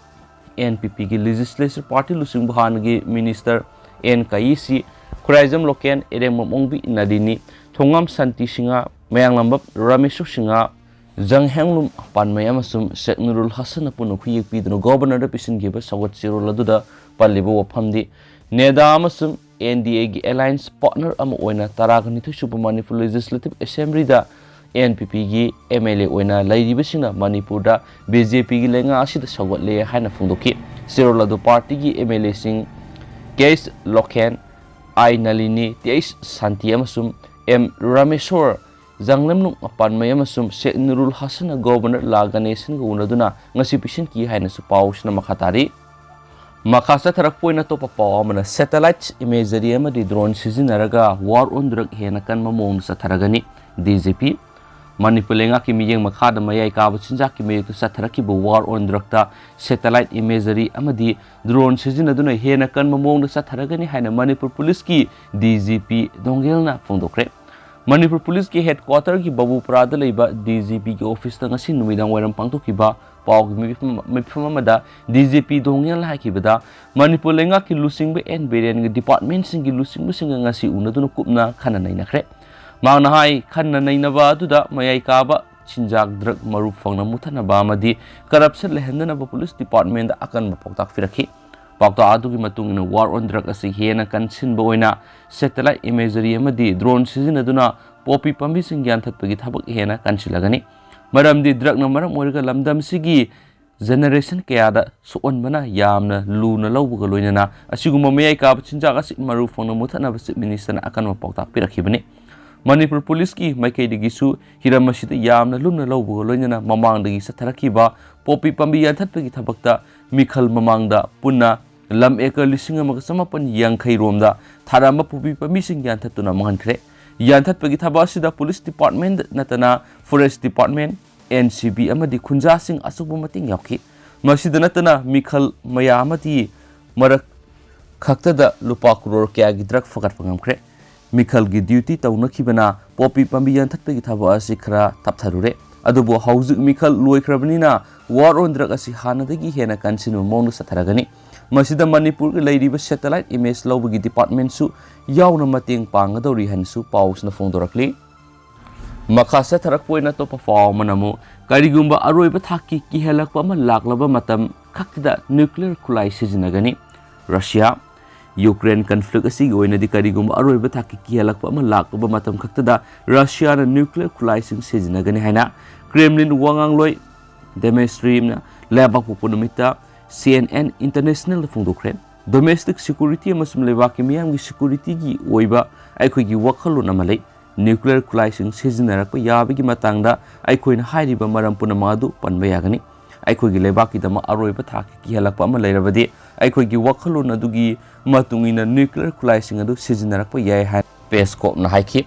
ꯑꯦꯟ ꯄꯤ ꯄꯤꯒꯤ ꯂꯦꯖꯤꯁꯂꯦꯆꯔ ꯄꯥꯔꯇꯤ ꯂꯨꯆꯤꯡꯕ ꯍꯥꯟꯅꯒꯤ ꯃꯤꯅꯤꯁꯇꯔ ꯑꯦꯟ ꯀꯥꯏꯁꯤ, ꯈꯨꯔꯥꯏꯖꯝ ꯂꯣꯀꯦꯟ, ꯏꯔꯦꯡꯕꯝ ꯑꯣꯡꯕꯤ ꯅꯥꯗꯤꯅꯤ, ꯊꯣꯉꯥꯝ ꯁꯥꯟꯇꯤ ꯁꯤꯡꯍ, ꯃꯌꯥꯡꯂꯝꯕꯝ ꯔꯥꯃꯦꯁꯣꯔ ꯁꯤꯡꯍ, ꯖꯪ ꯍꯦꯡꯂꯨꯝ ꯄꯥꯟꯃꯩ ꯑꯃꯁꯨꯡ ꯁꯦꯛ ꯅꯨꯔꯨꯜ ꯍꯁꯟꯅ ꯄꯨꯟꯅ ꯈꯨꯌꯦꯛ ꯄꯤꯗꯨꯅ ꯒꯣꯕꯔꯅꯔꯗ ꯄꯤꯁꯤꯟꯈꯤꯕ ꯁꯧꯒꯠ ꯆꯦꯔꯣꯜ ꯑꯗꯨꯗ ꯄꯜꯂꯤꯕ ꯋꯥꯐꯝꯗꯤ, ꯅꯦꯗꯥ ꯑꯃꯁꯨꯡ ꯑꯦꯟ ꯗꯤ ꯑꯦꯒꯤ ꯑꯦꯂꯥꯏꯟꯁ ꯄꯥꯔꯠꯅꯔ ꯑꯃ ꯑꯣꯏꯅ ꯇꯔꯥꯒ ꯅꯤꯊꯣꯏ ꯁꯨꯕ ꯃꯅꯤꯄꯨꯔ ꯂꯦꯖꯤꯁꯂꯦꯇꯤꯚ ꯑꯦꯁꯦꯝꯕ꯭ꯂꯤꯗ ꯑꯦꯟ ꯄꯤ ꯄꯤꯒꯤ ꯑꯦꯝ ꯑꯦꯜ ꯑꯦ ꯑꯣꯏꯅ ꯂꯩꯔꯤꯕꯁꯤꯡꯅ ꯃꯅꯤꯄꯨꯔꯗ ꯕꯤ ꯖꯦ ꯄꯤꯒꯤ ꯂꯩꯉꯥꯛ ꯑꯁꯤꯗ ꯁꯧꯒꯠꯂꯦ ꯍꯥꯏꯅ ꯐꯣꯡꯗꯣꯛꯈꯤ꯫ ꯆꯦꯔꯣꯜ ꯑꯗꯨ ꯄꯥꯔꯇꯤꯒꯤ ꯑꯦꯝ ꯑꯦꯜ ꯑꯦꯁꯤꯡ ꯀꯦ ꯑꯩꯆ ꯂꯣꯈꯦꯟ, ꯑꯥꯏ ꯅꯂꯤꯅꯤ, ꯇꯤ ꯑꯩꯆ ꯁꯥꯟꯇꯤ ꯑꯃꯁꯨꯡ ꯑꯦꯝ ꯔꯥꯃꯦꯁꯣꯔ, ꯖꯪꯂꯦꯝꯅꯨꯡ ꯄꯥꯟꯃꯩ ꯑꯃꯁꯨꯡ ꯁꯦꯛ ꯅꯨꯔꯨꯜ ꯍꯁꯟꯅ ꯒꯣꯕꯔꯅꯔ ꯂꯥ ꯒꯅꯦꯁꯟꯒ ꯎꯅꯗꯨꯅ ꯉꯁꯤ ꯄꯤꯁꯤꯟꯈꯤ ꯍꯥꯏꯅꯁꯨ ꯄꯥꯎꯁꯤꯅ ꯃꯈꯥ ꯇꯥꯔꯤ꯫ ꯃꯈꯥ ꯆꯠꯊꯔꯛꯄ ꯑꯣꯏꯅ ꯑꯇꯣꯞꯄ ꯄꯥꯎ ꯑꯃꯅ, ꯁꯦꯇꯦꯂꯥꯏꯠ ꯏꯃꯦꯖꯔꯤ ꯑꯃꯗꯤ ꯗ꯭ꯔꯣꯟ ꯁꯤꯖꯤꯟꯅꯔꯒ ꯋꯥꯔ ꯑꯣꯟ ꯗ꯭ꯔꯒ ꯍꯦꯟꯅ ꯀꯟꯕ ꯃꯑꯣꯡꯗ ꯆꯠꯊꯔꯒꯅꯤ꯫ D G P. ꯃꯅꯤꯄꯨꯔ ꯂꯩꯉꯥꯛꯀꯤ ꯃꯤꯠꯌꯦꯡ ꯃꯈꯥꯗ ꯃꯌꯥꯏ ꯀꯥꯕ ꯆꯤꯟꯖꯥꯛꯀꯤ ꯃꯥꯌꯣꯛꯇ ꯆꯠꯊꯔꯛꯈꯤꯕ ꯋꯥꯔ ꯑꯣꯟ ꯗ꯭ꯔꯒꯇ ꯁꯦꯇꯦꯂꯥꯏꯠ ꯏꯃꯦꯖꯔꯤ ꯑꯃꯗꯤ ꯗ꯭ꯔꯣꯟ ꯁꯤꯖꯤꯟꯅꯗꯨꯅ ꯍꯦꯟꯅ ꯀꯟꯕ ꯃꯑꯣꯡꯗ ꯆꯠꯊꯔꯒꯅꯤ ꯍꯥꯏꯅ ꯃꯅꯤꯄꯨꯔ ꯄꯨꯂꯤꯁꯀꯤ ꯗꯤ ꯖꯤ ꯄꯤ ꯗꯣꯡꯒꯦꯜꯅ ꯐꯣꯡꯗꯣꯛꯈ꯭ꯔꯦ꯫ ꯃꯅꯤꯄꯨꯔ ꯄꯨꯂꯤꯁꯀꯤ ꯍꯦꯗꯀ꯭ꯋꯥꯇꯔꯒꯤ ꯕꯥꯕꯨꯄꯨꯔꯥꯗ ꯂꯩꯕ ꯗꯤ ꯖꯤ ꯄꯤꯒꯤ ꯑꯣꯐꯤꯁꯇ ꯉꯁꯤ ꯅꯨꯃꯤꯗꯥꯡ ꯋꯥꯏꯔꯝ ꯄꯥꯡꯊꯣꯛꯈꯤꯕ ꯄꯥꯎꯒꯤ ꯃꯤꯐꯝ, ꯃꯤꯐꯝ ꯑꯃꯗ ꯗꯤ ꯖꯤ ꯄꯤ ꯗꯣꯡꯒꯦꯜꯅ ꯍꯥꯏꯈꯤꯕꯗ, ꯃꯅꯤꯄꯨꯔ ꯂꯩꯉꯥꯛꯀꯤ ꯂꯨꯆꯤꯡꯕ ꯑꯦꯟ ꯕꯤꯔꯦꯟꯒꯤ ꯗꯤꯄꯥꯔꯠꯃꯦꯟꯁꯤꯡꯒꯤ ꯂꯨꯆꯤꯡꯕꯁꯤꯡꯒ ꯉꯁꯤ ꯎꯅꯗꯨꯅ ꯀꯨꯞꯅ ꯈꯟꯅ ꯅꯩꯅꯈ꯭ꯔꯦ꯫ ꯃꯍꯥꯛꯅ ꯍꯥꯏ, ꯈꯟꯅ ꯅꯩꯅꯕ ꯑꯗꯨꯗ ꯃꯌꯥꯏ ꯀꯥꯕ ꯆꯤꯟꯖꯥꯛ ꯗ꯭ꯔꯒ ꯃꯔꯨ ꯐꯪꯅ ꯃꯨꯊꯠꯅꯕ ꯑꯃꯗꯤ ꯀꯔꯞꯁꯟ ꯂꯩꯍꯟꯗꯅꯕ ꯄꯨꯂꯤꯁ ꯗꯤꯄꯥꯔꯠꯃꯦꯟꯗ ꯑꯀꯟꯕ ꯄꯥꯎꯇꯥꯛ ꯄꯤꯔꯛꯈꯤ꯫ ꯄꯥꯎꯇꯥꯛ ꯑꯗꯨꯒꯤ ꯃꯇꯨꯡ ꯏꯟꯅ ꯋꯥꯔ ꯑꯣꯟ ꯗ꯭ꯔꯒ ꯑꯁꯤ ꯍꯦꯟꯅ ꯀꯟꯁꯤꯟꯕ ꯑꯣꯏꯅ ꯁꯦꯇꯦꯂꯥꯏꯠ ꯏꯃꯦꯖꯔꯤ ꯑꯃꯗꯤ ꯗ꯭ꯔꯣꯟ ꯁꯤꯖꯤꯟꯅꯗꯨꯅ ꯄꯣꯄꯤ ꯄꯥꯝꯕꯤꯁꯤꯡ ꯌꯥꯟꯊꯠꯄꯒꯤ ꯊꯕꯛ ꯍꯦꯟꯅ ꯀꯟꯁꯤꯜꯂꯒꯅꯤ꯫ ꯃꯔꯝꯗꯤ ꯗ꯭ꯔꯒꯅ ꯃꯔꯝ ꯑꯣꯏꯔꯒ ꯂꯝꯗꯝꯁꯤꯒꯤ ꯖꯦꯅꯦꯔꯦꯁꯟ ꯀꯌꯥꯗ ꯁꯣꯛꯍꯟꯕꯅ ꯌꯥꯝꯅ ꯂꯨꯅ ꯂꯧꯕꯒ ꯂꯣꯏꯅꯅ ꯑꯁꯤꯒꯨꯝꯕ ꯃꯌꯥꯏ ꯀꯥꯕ ꯆꯤꯟꯖꯥꯛ ꯑꯁꯤ ꯃꯔꯨ ꯐꯪꯅ ꯃꯨꯊꯠꯅꯕ ꯆꯤꯐ ꯃꯤꯅꯤꯁꯇꯔꯅ ꯑꯀꯟꯕ ꯄꯥꯎꯇꯥꯛ ꯄꯤꯔꯛꯈꯤꯕꯅꯤ꯫ ꯃꯅꯤꯄꯨꯔ ꯄꯨꯂꯤꯁꯀꯤ ꯃꯥꯏꯀꯩꯗꯒꯤꯁꯨ ꯍꯤꯔꯝ ꯑꯁꯤꯗ ꯌꯥꯝꯅ ꯂꯨꯝꯅ ꯂꯧꯕꯒ ꯂꯣꯏꯅꯅ ꯃꯃꯥꯡꯗꯒꯤ ꯆꯠꯊꯔꯛꯈꯤꯕ ꯄꯣꯄꯤ ꯄꯥꯝꯕꯤ ꯌꯥꯟꯊꯠꯄꯒꯤ ꯊꯕꯛꯇ ꯃꯤꯈꯜ ꯃꯃꯥꯡꯗ ꯄꯨꯟꯅ ꯂꯝ ꯑꯦꯀꯔ ꯂꯤꯁꯤꯡ ꯑꯃꯒ ꯆꯃꯥꯄꯟ ꯌꯥꯡꯈꯩ ꯔꯣꯝꯗ ꯊꯥꯔꯝꯕ ꯄꯣꯄꯤ ꯄꯥꯝꯕꯤꯁꯤꯡ ꯌꯥꯟꯊꯠꯇꯨꯅ ꯃꯥꯡꯍꯟꯈ꯭ꯔꯦ꯫ ꯌꯥꯟꯊꯠꯄꯒꯤ ꯊꯕꯛ ꯑꯁꯤꯗ ꯄꯨꯂꯤꯁ ꯗꯤꯄꯥꯔꯠꯃꯦꯟ ꯅꯠꯇꯅ forest department, N C B ꯑꯃꯗꯤ ꯈꯨꯟꯖꯥꯁꯤꯡ ꯑꯆꯧꯕ ꯃꯇꯦꯡ ꯌꯥꯎꯈꯤ꯫ ꯃꯁꯤꯗ ꯅꯠꯇꯅ ꯃꯤꯈꯜ ꯃꯌꯥ ꯑꯃꯗꯤ ꯃꯔꯛ ꯈꯛꯇꯗ ꯂꯨꯄꯥ ꯀ꯭ꯔꯣꯔ ꯀꯌꯥꯒꯤ ꯗ꯭ꯔꯒ ꯐꯒꯠꯄ ꯉꯝꯈ꯭ꯔꯦ꯫ ꯃꯤꯈꯜꯒꯤ ꯗ꯭ꯌꯨꯇꯤ ꯇꯧꯅꯈꯤꯕꯅ ꯄꯣꯄꯤ ꯄꯥꯝꯕꯤ ꯌꯥꯟꯊꯠꯄꯒꯤ ꯊꯕꯛ ꯑꯁꯤ ꯈꯔ ꯇꯞꯊꯔꯨꯔꯦ꯫ ꯑꯗꯨꯕꯨ ꯍꯧꯖꯤꯛ ꯃꯤꯈꯜ ꯂꯣꯏꯈ꯭ꯔꯕꯅꯤꯅ war on drug ꯑꯁꯤ ꯍꯥꯟꯅꯗꯒꯤ ꯍꯦꯟꯅ ꯀꯟꯁꯤꯟꯕ ꯃꯑꯣꯡꯗ ꯆꯠꯊꯔꯒꯅꯤ꯫ ꯃꯁꯤꯗ ꯃꯅꯤꯄꯨꯔꯒꯤ ꯂꯩꯔꯤꯕ ꯁꯦꯇꯦꯂꯥꯏꯠ ꯏꯃꯦꯖ ꯂꯧꯕꯒꯤ ꯗꯤꯄꯥꯔꯠꯃꯦꯟꯁꯨ ꯌꯥꯎꯅ ꯃꯇꯦꯡ ꯄꯥꯡꯒꯗꯧꯔꯤ ꯍꯥꯏꯅꯁꯨ ꯄꯥꯎꯁꯤꯅ ꯐꯣꯡꯗꯣꯔꯛꯂꯤ꯫ ꯃꯈꯥ ꯆꯠꯊꯔꯛꯄ ꯑꯣꯏꯅ ꯑꯇꯣꯞꯄ ꯄꯥꯎ ꯑꯃꯅ ꯑꯃꯨꯛ, ꯀꯔꯤꯒꯨꯝꯕ ꯑꯔꯣꯏꯕ ꯊꯥꯛꯀꯤ ꯀꯤꯍꯜꯂꯛꯄ ꯑꯃ ꯂꯥꯛꯂꯕ ꯃꯇꯝ ꯈꯛꯇꯗ ꯅ꯭ꯌꯨꯀ꯭ꯂꯤꯌꯔ ꯈꯨꯠꯂꯥꯏ ꯁꯤꯖꯤꯟꯅꯒꯅꯤ꯫ ꯔꯁꯤꯌꯥ, ꯌꯨꯀ꯭ꯔꯦꯟ ꯀꯟꯐ꯭ꯂꯤꯛ ꯑꯁꯤꯒꯤ ꯑꯣꯏꯅꯗꯤ ꯀꯔꯤꯒꯨꯝꯕ ꯑꯔꯣꯏꯕ ꯊꯥꯛꯀꯤ ꯀꯤꯍꯜꯂꯛꯄ ꯑꯃ ꯂꯥꯛꯂꯕ ꯃꯇꯝ ꯈꯛꯇꯗ ꯔꯁꯤꯌꯥꯅ ꯅ꯭ꯌꯨꯀ꯭ꯂꯤꯌꯔ ꯈꯨꯠꯂꯥꯏꯁꯤꯡ ꯁꯤꯖꯤꯟꯅꯒꯅꯤ ꯍꯥꯏꯅ ꯀ꯭ꯔꯦꯝꯂꯤꯟ ꯋꯥ ꯉꯥꯡꯂꯣꯏ ꯗꯦꯃꯦꯁꯇ꯭ꯔꯤꯅ ꯂꯩꯕꯥꯛ ꯄꯣꯛꯄ ꯅꯨꯃꯤꯠꯇ ꯁꯤ ꯑꯦꯟ ꯑꯦꯟ ꯏꯟꯇꯔꯅꯦꯁꯅꯦꯜꯗ ꯐꯣꯡꯗꯣꯛꯈ꯭ꯔꯦ꯫ ꯗꯣꯃꯦꯁꯇꯤꯛ ꯁꯦꯀ꯭ꯌꯨꯔꯤꯇꯤ ꯑꯃꯁꯨꯡ ꯂꯩꯕꯥꯛꯀꯤ ꯃꯤꯌꯥꯝꯒꯤ ꯁꯦꯀ꯭ꯌꯨꯔꯤꯇꯤꯒꯤ ꯑꯣꯏꯕ ꯑꯩꯈꯣꯏꯒꯤ ꯋꯥꯈꯜꯂꯣꯟ ꯑꯃ ꯂꯩ꯫ ꯅ꯭ꯌꯨꯀ꯭ꯂꯤꯌꯔ ꯈꯨꯠꯂꯥꯏꯁꯤꯡ ꯁꯤꯖꯤꯟꯅꯔꯛꯄ ꯌꯥꯕꯒꯤ ꯃꯇꯥꯡꯗ ꯑꯩꯈꯣꯏꯅ ꯍꯥꯏꯔꯤꯕ ꯃꯔꯝ ꯄꯨꯝꯅꯃꯛ ꯑꯗꯨ ꯄꯟꯕ ꯌꯥꯒꯅꯤ꯫ ꯑꯩꯈꯣꯏꯒꯤ ꯂꯩꯕꯥꯛꯀꯤꯗꯃꯛ ꯑꯔꯣꯏꯕ ꯊꯥꯛꯀꯤ ꯀꯤꯍꯜꯂꯛꯄ ꯑꯃ ꯂꯩꯔꯕꯗꯤ ꯑꯩꯈꯣꯏꯒꯤ ꯋꯥꯈꯜꯂꯣꯟ ꯑꯗꯨꯒꯤ ꯃꯇꯨꯡ ꯏꯟꯅ ꯅ꯭ꯌꯨꯀ꯭ꯂꯤꯌꯔ ꯈꯨꯠꯂꯥꯏꯁꯤꯡ ꯑꯗꯨ ꯁꯤꯖꯤꯟꯅꯔꯛꯄ ꯌꯥꯏ ꯍꯥꯏꯅ ꯄꯦꯁꯀꯣꯞꯅ ꯍꯥꯏꯈꯤ꯫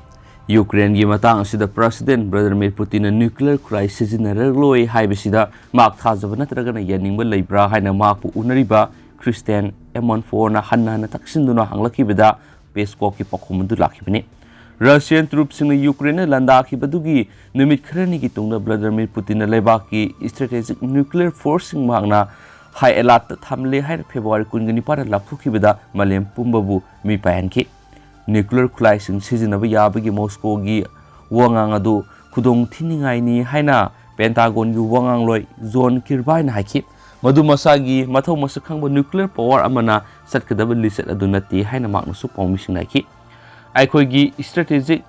ꯌꯨꯀ꯭ꯔꯦꯟꯒꯤ ꯃꯇꯥꯡ ꯑꯁꯤꯗ ꯄ꯭ꯔꯦꯁꯤꯗꯦꯟꯠ ꯚ꯭ꯂꯥꯗꯤꯃꯤꯔ ꯄꯨꯇꯤꯟꯅ ꯅ꯭ꯌꯨꯀ꯭ꯂꯤꯌꯔ ꯈꯨꯠꯂꯥꯏ ꯁꯤꯖꯤꯟꯅꯔꯔꯣꯏ ꯍꯥꯏꯕꯁꯤꯗ ꯃꯍꯥꯛ ꯊꯥꯖꯕ ꯅꯠꯇ꯭ꯔꯒꯅ ꯌꯥꯅꯤꯡꯕ ꯂꯩꯕ꯭ꯔꯥ ꯍꯥꯏꯅ ꯃꯍꯥꯛꯄꯨ ꯎꯅꯔꯤꯕ ꯈ꯭ꯔꯤꯁꯇꯤꯌꯥꯟ ꯑꯦꯃꯣꯟꯐꯣꯔꯅ ꯍꯟꯅ ꯍꯟꯅ ꯇꯛꯁꯤꯟꯗꯨꯅ ꯍꯪꯂꯛꯈꯤꯕꯗ ꯄꯦꯁꯀꯣꯞꯀꯤ ꯄꯥꯎꯈꯨꯝ ꯑꯗꯨ ꯂꯥꯛꯈꯤꯕꯅꯤ꯫ ꯔꯁꯤꯌꯥꯟ ꯇ꯭ꯔꯨꯞꯁꯤꯡꯅ ꯌꯨꯀ꯭ꯔꯦꯟꯗ ꯂꯥꯟꯗꯥꯈꯤꯕꯗꯨꯒꯤ ꯅꯨꯃꯤꯠ ꯈꯔꯅꯤꯒꯤ ꯇꯨꯡꯗ ꯚ꯭ꯂꯥꯗꯤꯃꯤꯔ ꯄꯨꯇꯤꯟꯅ ꯂꯩꯕꯥꯛꯀꯤ ꯏꯁꯇ꯭ꯔꯦꯇꯦꯖꯤꯛ ꯅ꯭ꯌꯨꯀ꯭ꯂꯤꯌꯔ ꯐꯣꯔꯁꯁꯤꯡ ꯃꯍꯥꯛꯅ ꯍꯥꯏ ꯑꯦꯂꯥꯔꯠꯇ ꯊꯝꯂꯦ ꯍꯥꯏꯅ ꯐꯦꯕ꯭ꯔꯨꯋꯥꯔꯤ ꯀꯨꯟꯒ ꯅꯤꯄꯥꯟꯗ ꯂꯥꯎꯊꯣꯛꯈꯤꯕꯗ ꯃꯥꯂꯦꯝ ꯄꯨꯝꯕꯕꯨ ꯃꯤꯄꯥꯏꯍꯟꯈꯤ꯫ ꯅ꯭ꯌꯨꯀ꯭ꯂꯤꯌꯔ ꯈꯨꯠꯂꯥꯏꯁꯤꯡ ꯁꯤꯖꯤꯟꯅꯕ ꯌꯥꯕꯒꯤ ꯃꯣꯁꯀꯣꯒꯤ ꯋꯥꯉꯥꯡ ꯑꯗꯨ ꯈꯨꯗꯣꯡ ꯊꯤꯅꯤꯡꯉꯥꯏꯅꯤ ꯍꯥꯏꯅ ꯄꯦꯟꯇꯥꯒꯣꯟꯒꯤ ꯋꯥꯉꯥꯡꯂꯣꯏ ꯖꯣꯟ ꯀꯤꯔꯕꯥꯏꯅ ꯍꯥꯏꯈꯤ꯫ ꯃꯗꯨ ꯃꯁꯥꯒꯤ ꯃꯊꯧ ꯃꯁꯛ ꯈꯪꯕ ꯅ꯭ꯌꯨꯀ꯭ꯂꯤꯌꯔ ꯄꯥꯋꯔ ꯑꯃꯅ ꯆꯠꯀꯗꯕ ꯂꯤꯆꯠ ꯑꯗꯨ ꯅꯠꯇꯦ ꯍꯥꯏꯅ ꯃꯍꯥꯛꯅꯁꯨ ꯄꯥꯎꯃꯤꯁꯤꯡꯅ ꯍꯥꯏꯈꯤ꯫ ꯑꯩꯈꯣꯏꯒꯤ ꯏꯁꯇ꯭ꯔꯦꯇꯦꯖꯤꯛ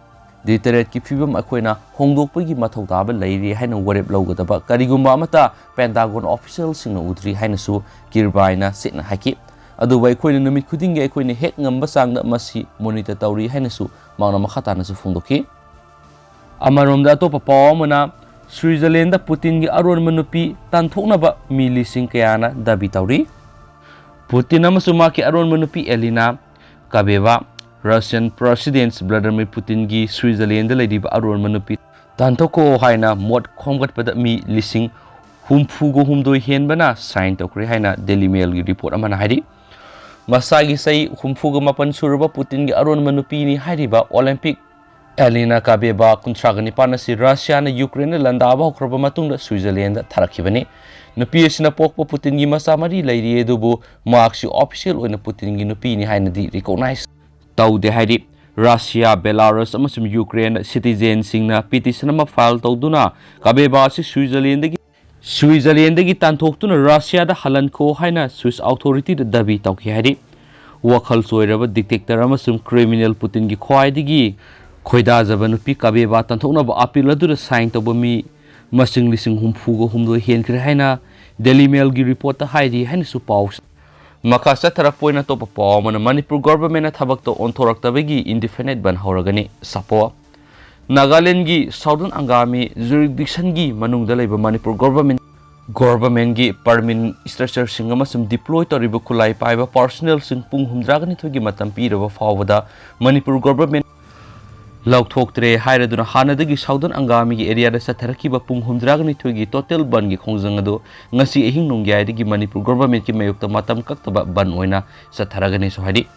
ꯗꯤꯇꯔꯦꯠꯀꯤ ꯐꯤꯕꯝ ꯑꯩꯈꯣꯏꯅ ꯍꯣꯡꯗꯣꯛꯄꯒꯤ ꯃꯊꯧ ꯇꯥꯕ ꯂꯩꯔꯤ ꯍꯥꯏꯅ ꯋꯥꯔꯦꯞ ꯂꯧꯒꯗꯕ ꯀꯔꯤꯒꯨꯝꯕ ꯑꯃꯠꯇ ꯄꯦꯟꯇꯥꯒꯣꯟ ꯑꯣꯐꯤꯁꯤꯌꯦꯜꯁꯤꯡꯅ ꯎꯗ꯭ꯔꯤ ꯍꯥꯏꯅꯁꯨ ꯀꯤꯔꯕꯥꯏꯅ ꯁꯦꯡꯅ ꯍꯥꯏꯈꯤ꯫ ꯑꯗꯨꯕꯨ ꯑꯩꯈꯣꯏꯅ ꯅꯨꯃꯤꯠ ꯈꯨꯗꯤꯡꯒꯤ ꯑꯩꯈꯣꯏꯅ ꯍꯦꯛ ꯉꯝꯕ ꯆꯥꯡꯗ ꯃꯁꯤ ꯃꯣꯅꯤꯇꯔ ꯇꯧꯔꯤ ꯍꯥꯏꯅꯁꯨ ꯃꯍꯥꯛꯅ ꯃꯈꯥ ꯇꯥꯅꯁꯨ ꯐꯣꯡꯗꯣꯛꯈꯤ꯫ ꯑꯃꯔꯣꯝꯗ ꯑꯇꯣꯞꯄ ꯄꯥꯎ ꯑꯃꯅ ꯁ꯭ꯋꯤꯖꯔꯂꯦꯟꯗ ꯄꯨꯇꯤꯟꯒꯤ ꯑꯔꯣꯟꯕ ꯅꯨꯄꯤ ꯇꯥꯟꯊꯣꯛꯅꯕ ꯃꯤ ꯂꯤꯁꯤꯡ ꯀꯌꯥꯅ ꯗꯥꯕꯤ ꯇꯧꯔꯤ꯫ ꯄꯨꯇꯤꯟ ꯑꯃꯁꯨꯡ ꯃꯍꯥꯛꯀꯤ ꯑꯔꯣꯟꯕ ꯅꯨꯄꯤ ꯑꯦꯂꯤꯅꯥ ꯀꯥꯕꯦꯕꯥ ꯔꯁꯤꯌꯥꯟ ꯄ꯭ꯔꯦꯁꯤꯗꯦꯟꯠ ꯚ꯭ꯂꯥꯗꯤꯃꯤꯔ ꯄꯨꯇꯤꯟꯒꯤ ꯁ꯭ꯋꯤꯖꯔꯂꯦꯟꯗ ꯂꯩꯔꯤꯕ ꯑꯔꯣꯟꯕ ꯅꯨꯄꯤ ꯇꯥꯟꯊꯣꯛꯈꯣ ꯍꯥꯏꯅ ꯃꯣꯠ ꯈꯣꯝꯒꯠꯄꯗ ꯃꯤ ꯂꯤꯁꯤꯡ ꯍꯨꯝꯐꯨꯒ ꯍꯨꯝꯗꯣꯏ ꯍꯦꯟꯕꯅ ꯁꯥꯏꯟ ꯇꯧꯈ꯭ꯔꯦ ꯍꯥꯏꯅ ꯗꯦꯂꯤ ꯃꯦꯜꯒꯤ ꯔꯤꯄꯣꯔꯠ ꯑꯃꯅ ꯍꯥꯏꯔꯤ꯫ ꯃꯁꯥꯒꯤ ꯆꯍꯤ ꯍꯨꯝꯐꯨꯒ ꯃꯥꯄꯟ ꯁꯨꯔꯕ ꯄꯨꯇꯤꯟꯒꯤ ꯑꯔꯣꯟꯕ ꯅꯨꯄꯤꯅꯤ ꯍꯥꯏꯔꯤꯕ ꯑꯣꯂꯦꯝꯄꯤꯛ ꯑꯦꯂꯤꯅꯥ ꯀꯥꯕꯦꯕꯥ ꯀꯨꯟꯊ꯭ꯔꯥꯒ ꯅꯤꯄꯥꯟ ꯑꯁꯤ ꯔꯁꯤꯌꯥꯅ ꯌꯨꯀ꯭ꯔꯦꯟꯗ ꯂꯥꯟꯗꯥꯕ ꯍꯧꯈ꯭ꯔꯕ ꯃꯇꯨꯡꯗ ꯁ꯭ꯋꯤꯖꯔꯂꯦꯟꯗ ꯊꯥꯔꯛꯈꯤꯕꯅꯤ꯫ ꯅꯨꯄꯤ ꯑꯁꯤꯅ ꯄꯣꯛꯄ ꯄꯨꯇꯤꯟꯒꯤ ꯃꯆꯥ ꯃꯔꯤ ꯂꯩꯔꯤ, ꯑꯗꯨꯕꯨ ꯃꯍꯥꯛꯁꯤ ꯑꯣꯐꯤꯁꯤꯌꯦꯜ ꯑꯣꯏꯅ ꯄꯨꯇꯤꯟꯒꯤ ꯅꯨꯄꯤꯅꯤ ꯍꯥꯏꯅꯗꯤ ꯔꯤꯀꯣꯛꯅꯥꯏꯖ ꯇꯧꯗꯦ ꯍꯥꯏꯔꯤ꯫ ꯔꯁꯤꯌꯥ, ꯕꯦꯂꯥꯔꯨꯁ ꯑꯃꯁꯨꯡ ꯌꯨꯀ꯭ꯔꯦꯟ ꯁꯤꯇꯤꯖꯦꯟꯁꯤꯡꯅ ꯄꯤꯇꯤꯁꯟ ꯑꯃ ꯐꯥꯏꯜ ꯇꯧꯗꯨꯅ ꯀꯥꯕꯦꯕꯥ ꯑꯁꯤ ꯁ꯭ꯋꯤꯖꯔꯂꯦꯟꯗꯒꯤ ꯁ꯭ꯋꯤꯖꯔꯂꯦꯟꯗꯒꯤ ꯇꯥꯟꯊꯣꯛꯇꯨꯅ ꯔꯁꯤꯌꯥꯗ ꯍꯜꯍꯟꯈꯣ ꯍꯥꯏꯅ ꯁ꯭ꯋꯤꯁ ꯑꯣꯊꯣꯔꯤꯇꯤꯗ ꯗꯥꯕꯤ ꯇꯧꯈꯤ ꯍꯥꯏꯔꯤ꯫ ꯋꯥꯈꯜ ꯆꯣꯏꯔꯕ ꯗꯤꯛꯇꯦꯛꯇꯔ ꯑꯃꯁꯨꯡ ꯀ꯭ꯔꯤꯃꯤꯅꯦꯜ ꯄꯨꯇꯤꯟꯒꯤ ꯈ꯭ꯋꯥꯏꯗꯒꯤ ꯈꯣꯏꯗꯥꯖꯕ ꯅꯨꯄꯤ ꯀꯥꯕꯦꯕꯥ ꯇꯥꯟꯊꯣꯛꯅꯕ ꯑꯄꯤꯜ ꯑꯗꯨꯗ ꯁꯥꯏꯟ ꯇꯧꯕ ꯃꯤ ꯃꯁꯤꯡ ꯂꯤꯁꯤꯡ ꯍꯨꯝꯐꯨꯒ ꯍꯨꯝꯗꯣꯏ ꯍꯦꯟꯈ꯭ꯔꯦ ꯍꯥꯏꯅ ꯗꯦꯂꯤ ꯃꯦꯜꯒꯤ ꯔꯤꯄꯣꯔꯠꯇ ꯍꯥꯏꯔꯤ ꯍꯥꯏꯅꯁꯨ ꯄꯥꯎ꯫ ꯃꯈꯥ ꯆꯠꯊꯔꯛꯄ ꯑꯣꯏꯅ ꯑꯇꯣꯞꯄ ꯄꯥꯎ ꯑꯃꯅ, ꯃꯅꯤꯄꯨꯔ ꯒꯣꯚꯔꯟꯃꯦꯟꯠꯅ ꯊꯕꯛꯇ ꯑꯣꯟꯊꯣꯔꯛꯇꯕꯒꯤ ꯏꯟꯗꯤꯐꯤꯅꯤꯠ ꯕꯟ ꯍꯧꯔꯒꯅꯤ꯫ ꯁꯥꯄꯣ꯫ ꯅꯥꯒꯥꯂꯦꯟꯗꯒꯤ ꯁꯥꯎꯗꯔꯟ ꯑꯪꯒꯥꯃꯤ ꯖꯨꯔꯤꯁꯗꯤꯛꯁꯟꯒꯤ ꯃꯅꯨꯡꯗ ꯂꯩꯕ ꯃꯅꯤꯄꯨꯔ ꯒꯣꯚꯔꯟꯃꯦꯟꯠ, ꯒꯣꯚꯔꯟꯃꯦꯟꯠꯀꯤ ꯄꯔꯃꯤꯅꯦꯟꯠ ꯁ꯭ꯇ꯭ꯔꯛꯆꯔꯁꯤꯡ ꯑꯃꯁꯨꯡ ꯗꯤꯄ꯭ꯂꯣꯏ ꯇꯧꯔꯤꯕ ꯈꯨꯠꯂꯥꯏ ꯄꯥꯏꯕ ꯄꯥꯔꯁꯣꯅꯦꯜꯁꯤꯡ ꯄꯨꯡ ꯍꯨꯝꯗ꯭ꯔꯥꯒ ꯅꯤꯊꯣꯏꯒꯤ ꯃꯇꯝ ꯄꯤꯔꯕ ꯐꯥꯎꯕꯗ ꯃꯅꯤꯄꯨꯔ ꯒꯣꯚꯔꯟꯃꯦꯟꯠ ꯂꯧꯊꯣꯛꯇ꯭ꯔꯦ ꯍꯥꯏꯔꯗꯨꯅ ꯍꯥꯟꯅꯗꯒꯤ ꯁꯥꯎꯗꯔꯟ ꯑꯪꯒꯥꯃꯤꯒꯤ ꯑꯦꯔꯤꯌꯥꯗ ꯆꯠꯊꯔꯛꯈꯤꯕ ꯄꯨꯡ ꯍꯨꯝꯗ꯭ꯔꯥꯒ ꯅꯤꯊꯣꯏꯒꯤ ꯇꯣꯇꯦꯜ ꯕꯟꯒꯤ ꯈꯣꯡꯖꯪ ꯑꯗꯨ ꯉꯁꯤ ꯑꯍꯤꯡ ꯅꯣꯡꯌꯥꯏꯗꯒꯤ ꯃꯅꯤꯄꯨꯔ ꯒꯣꯚꯔꯟꯃꯦꯟꯠꯀꯤ ꯃꯥꯌꯣꯛꯇ ꯃꯇꯝ ꯀꯛꯇꯕ ꯕꯟ ꯑꯣꯏꯅ ꯆꯠꯊꯔꯒꯅꯤꯁꯨ ꯍꯥꯏꯔꯤ꯫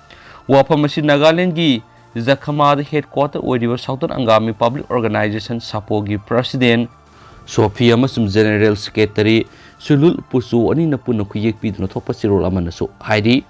ꯋꯥꯐꯝ ꯑꯁꯤ ꯅꯥꯒꯥꯂꯦꯟꯗꯒꯤ ꯖꯈꯃꯥꯗ ꯍꯦꯗꯀ꯭ꯋꯥꯇꯔ ꯑꯣꯏꯔꯤꯕ ꯁꯥꯎꯗꯔꯟ ꯑꯪꯒꯥꯃꯤ ꯄꯕ꯭ꯂꯤꯛ ꯑꯣꯔꯒꯅꯥꯏꯖꯦꯁꯟ, ꯁꯥꯄꯣꯒꯤ ꯄ꯭ꯔꯦꯁꯤꯗꯦꯟꯠ ꯁꯣꯐꯤ ꯑꯃꯁꯨꯡ ꯖꯦꯅꯔꯦꯜ ꯁꯦꯀ꯭ꯔꯦꯇꯔꯤ ꯁꯨꯂꯨꯜ ꯄꯨꯆꯨ ꯑꯅꯤꯅ ꯄꯨꯟꯅ ꯈꯨꯌꯦꯛ ꯄꯤꯗꯨꯅ ꯊꯣꯛꯄ ꯆꯦꯔꯣꯜ ꯑꯃꯅꯁꯨ ꯍꯥꯏꯔꯤ꯫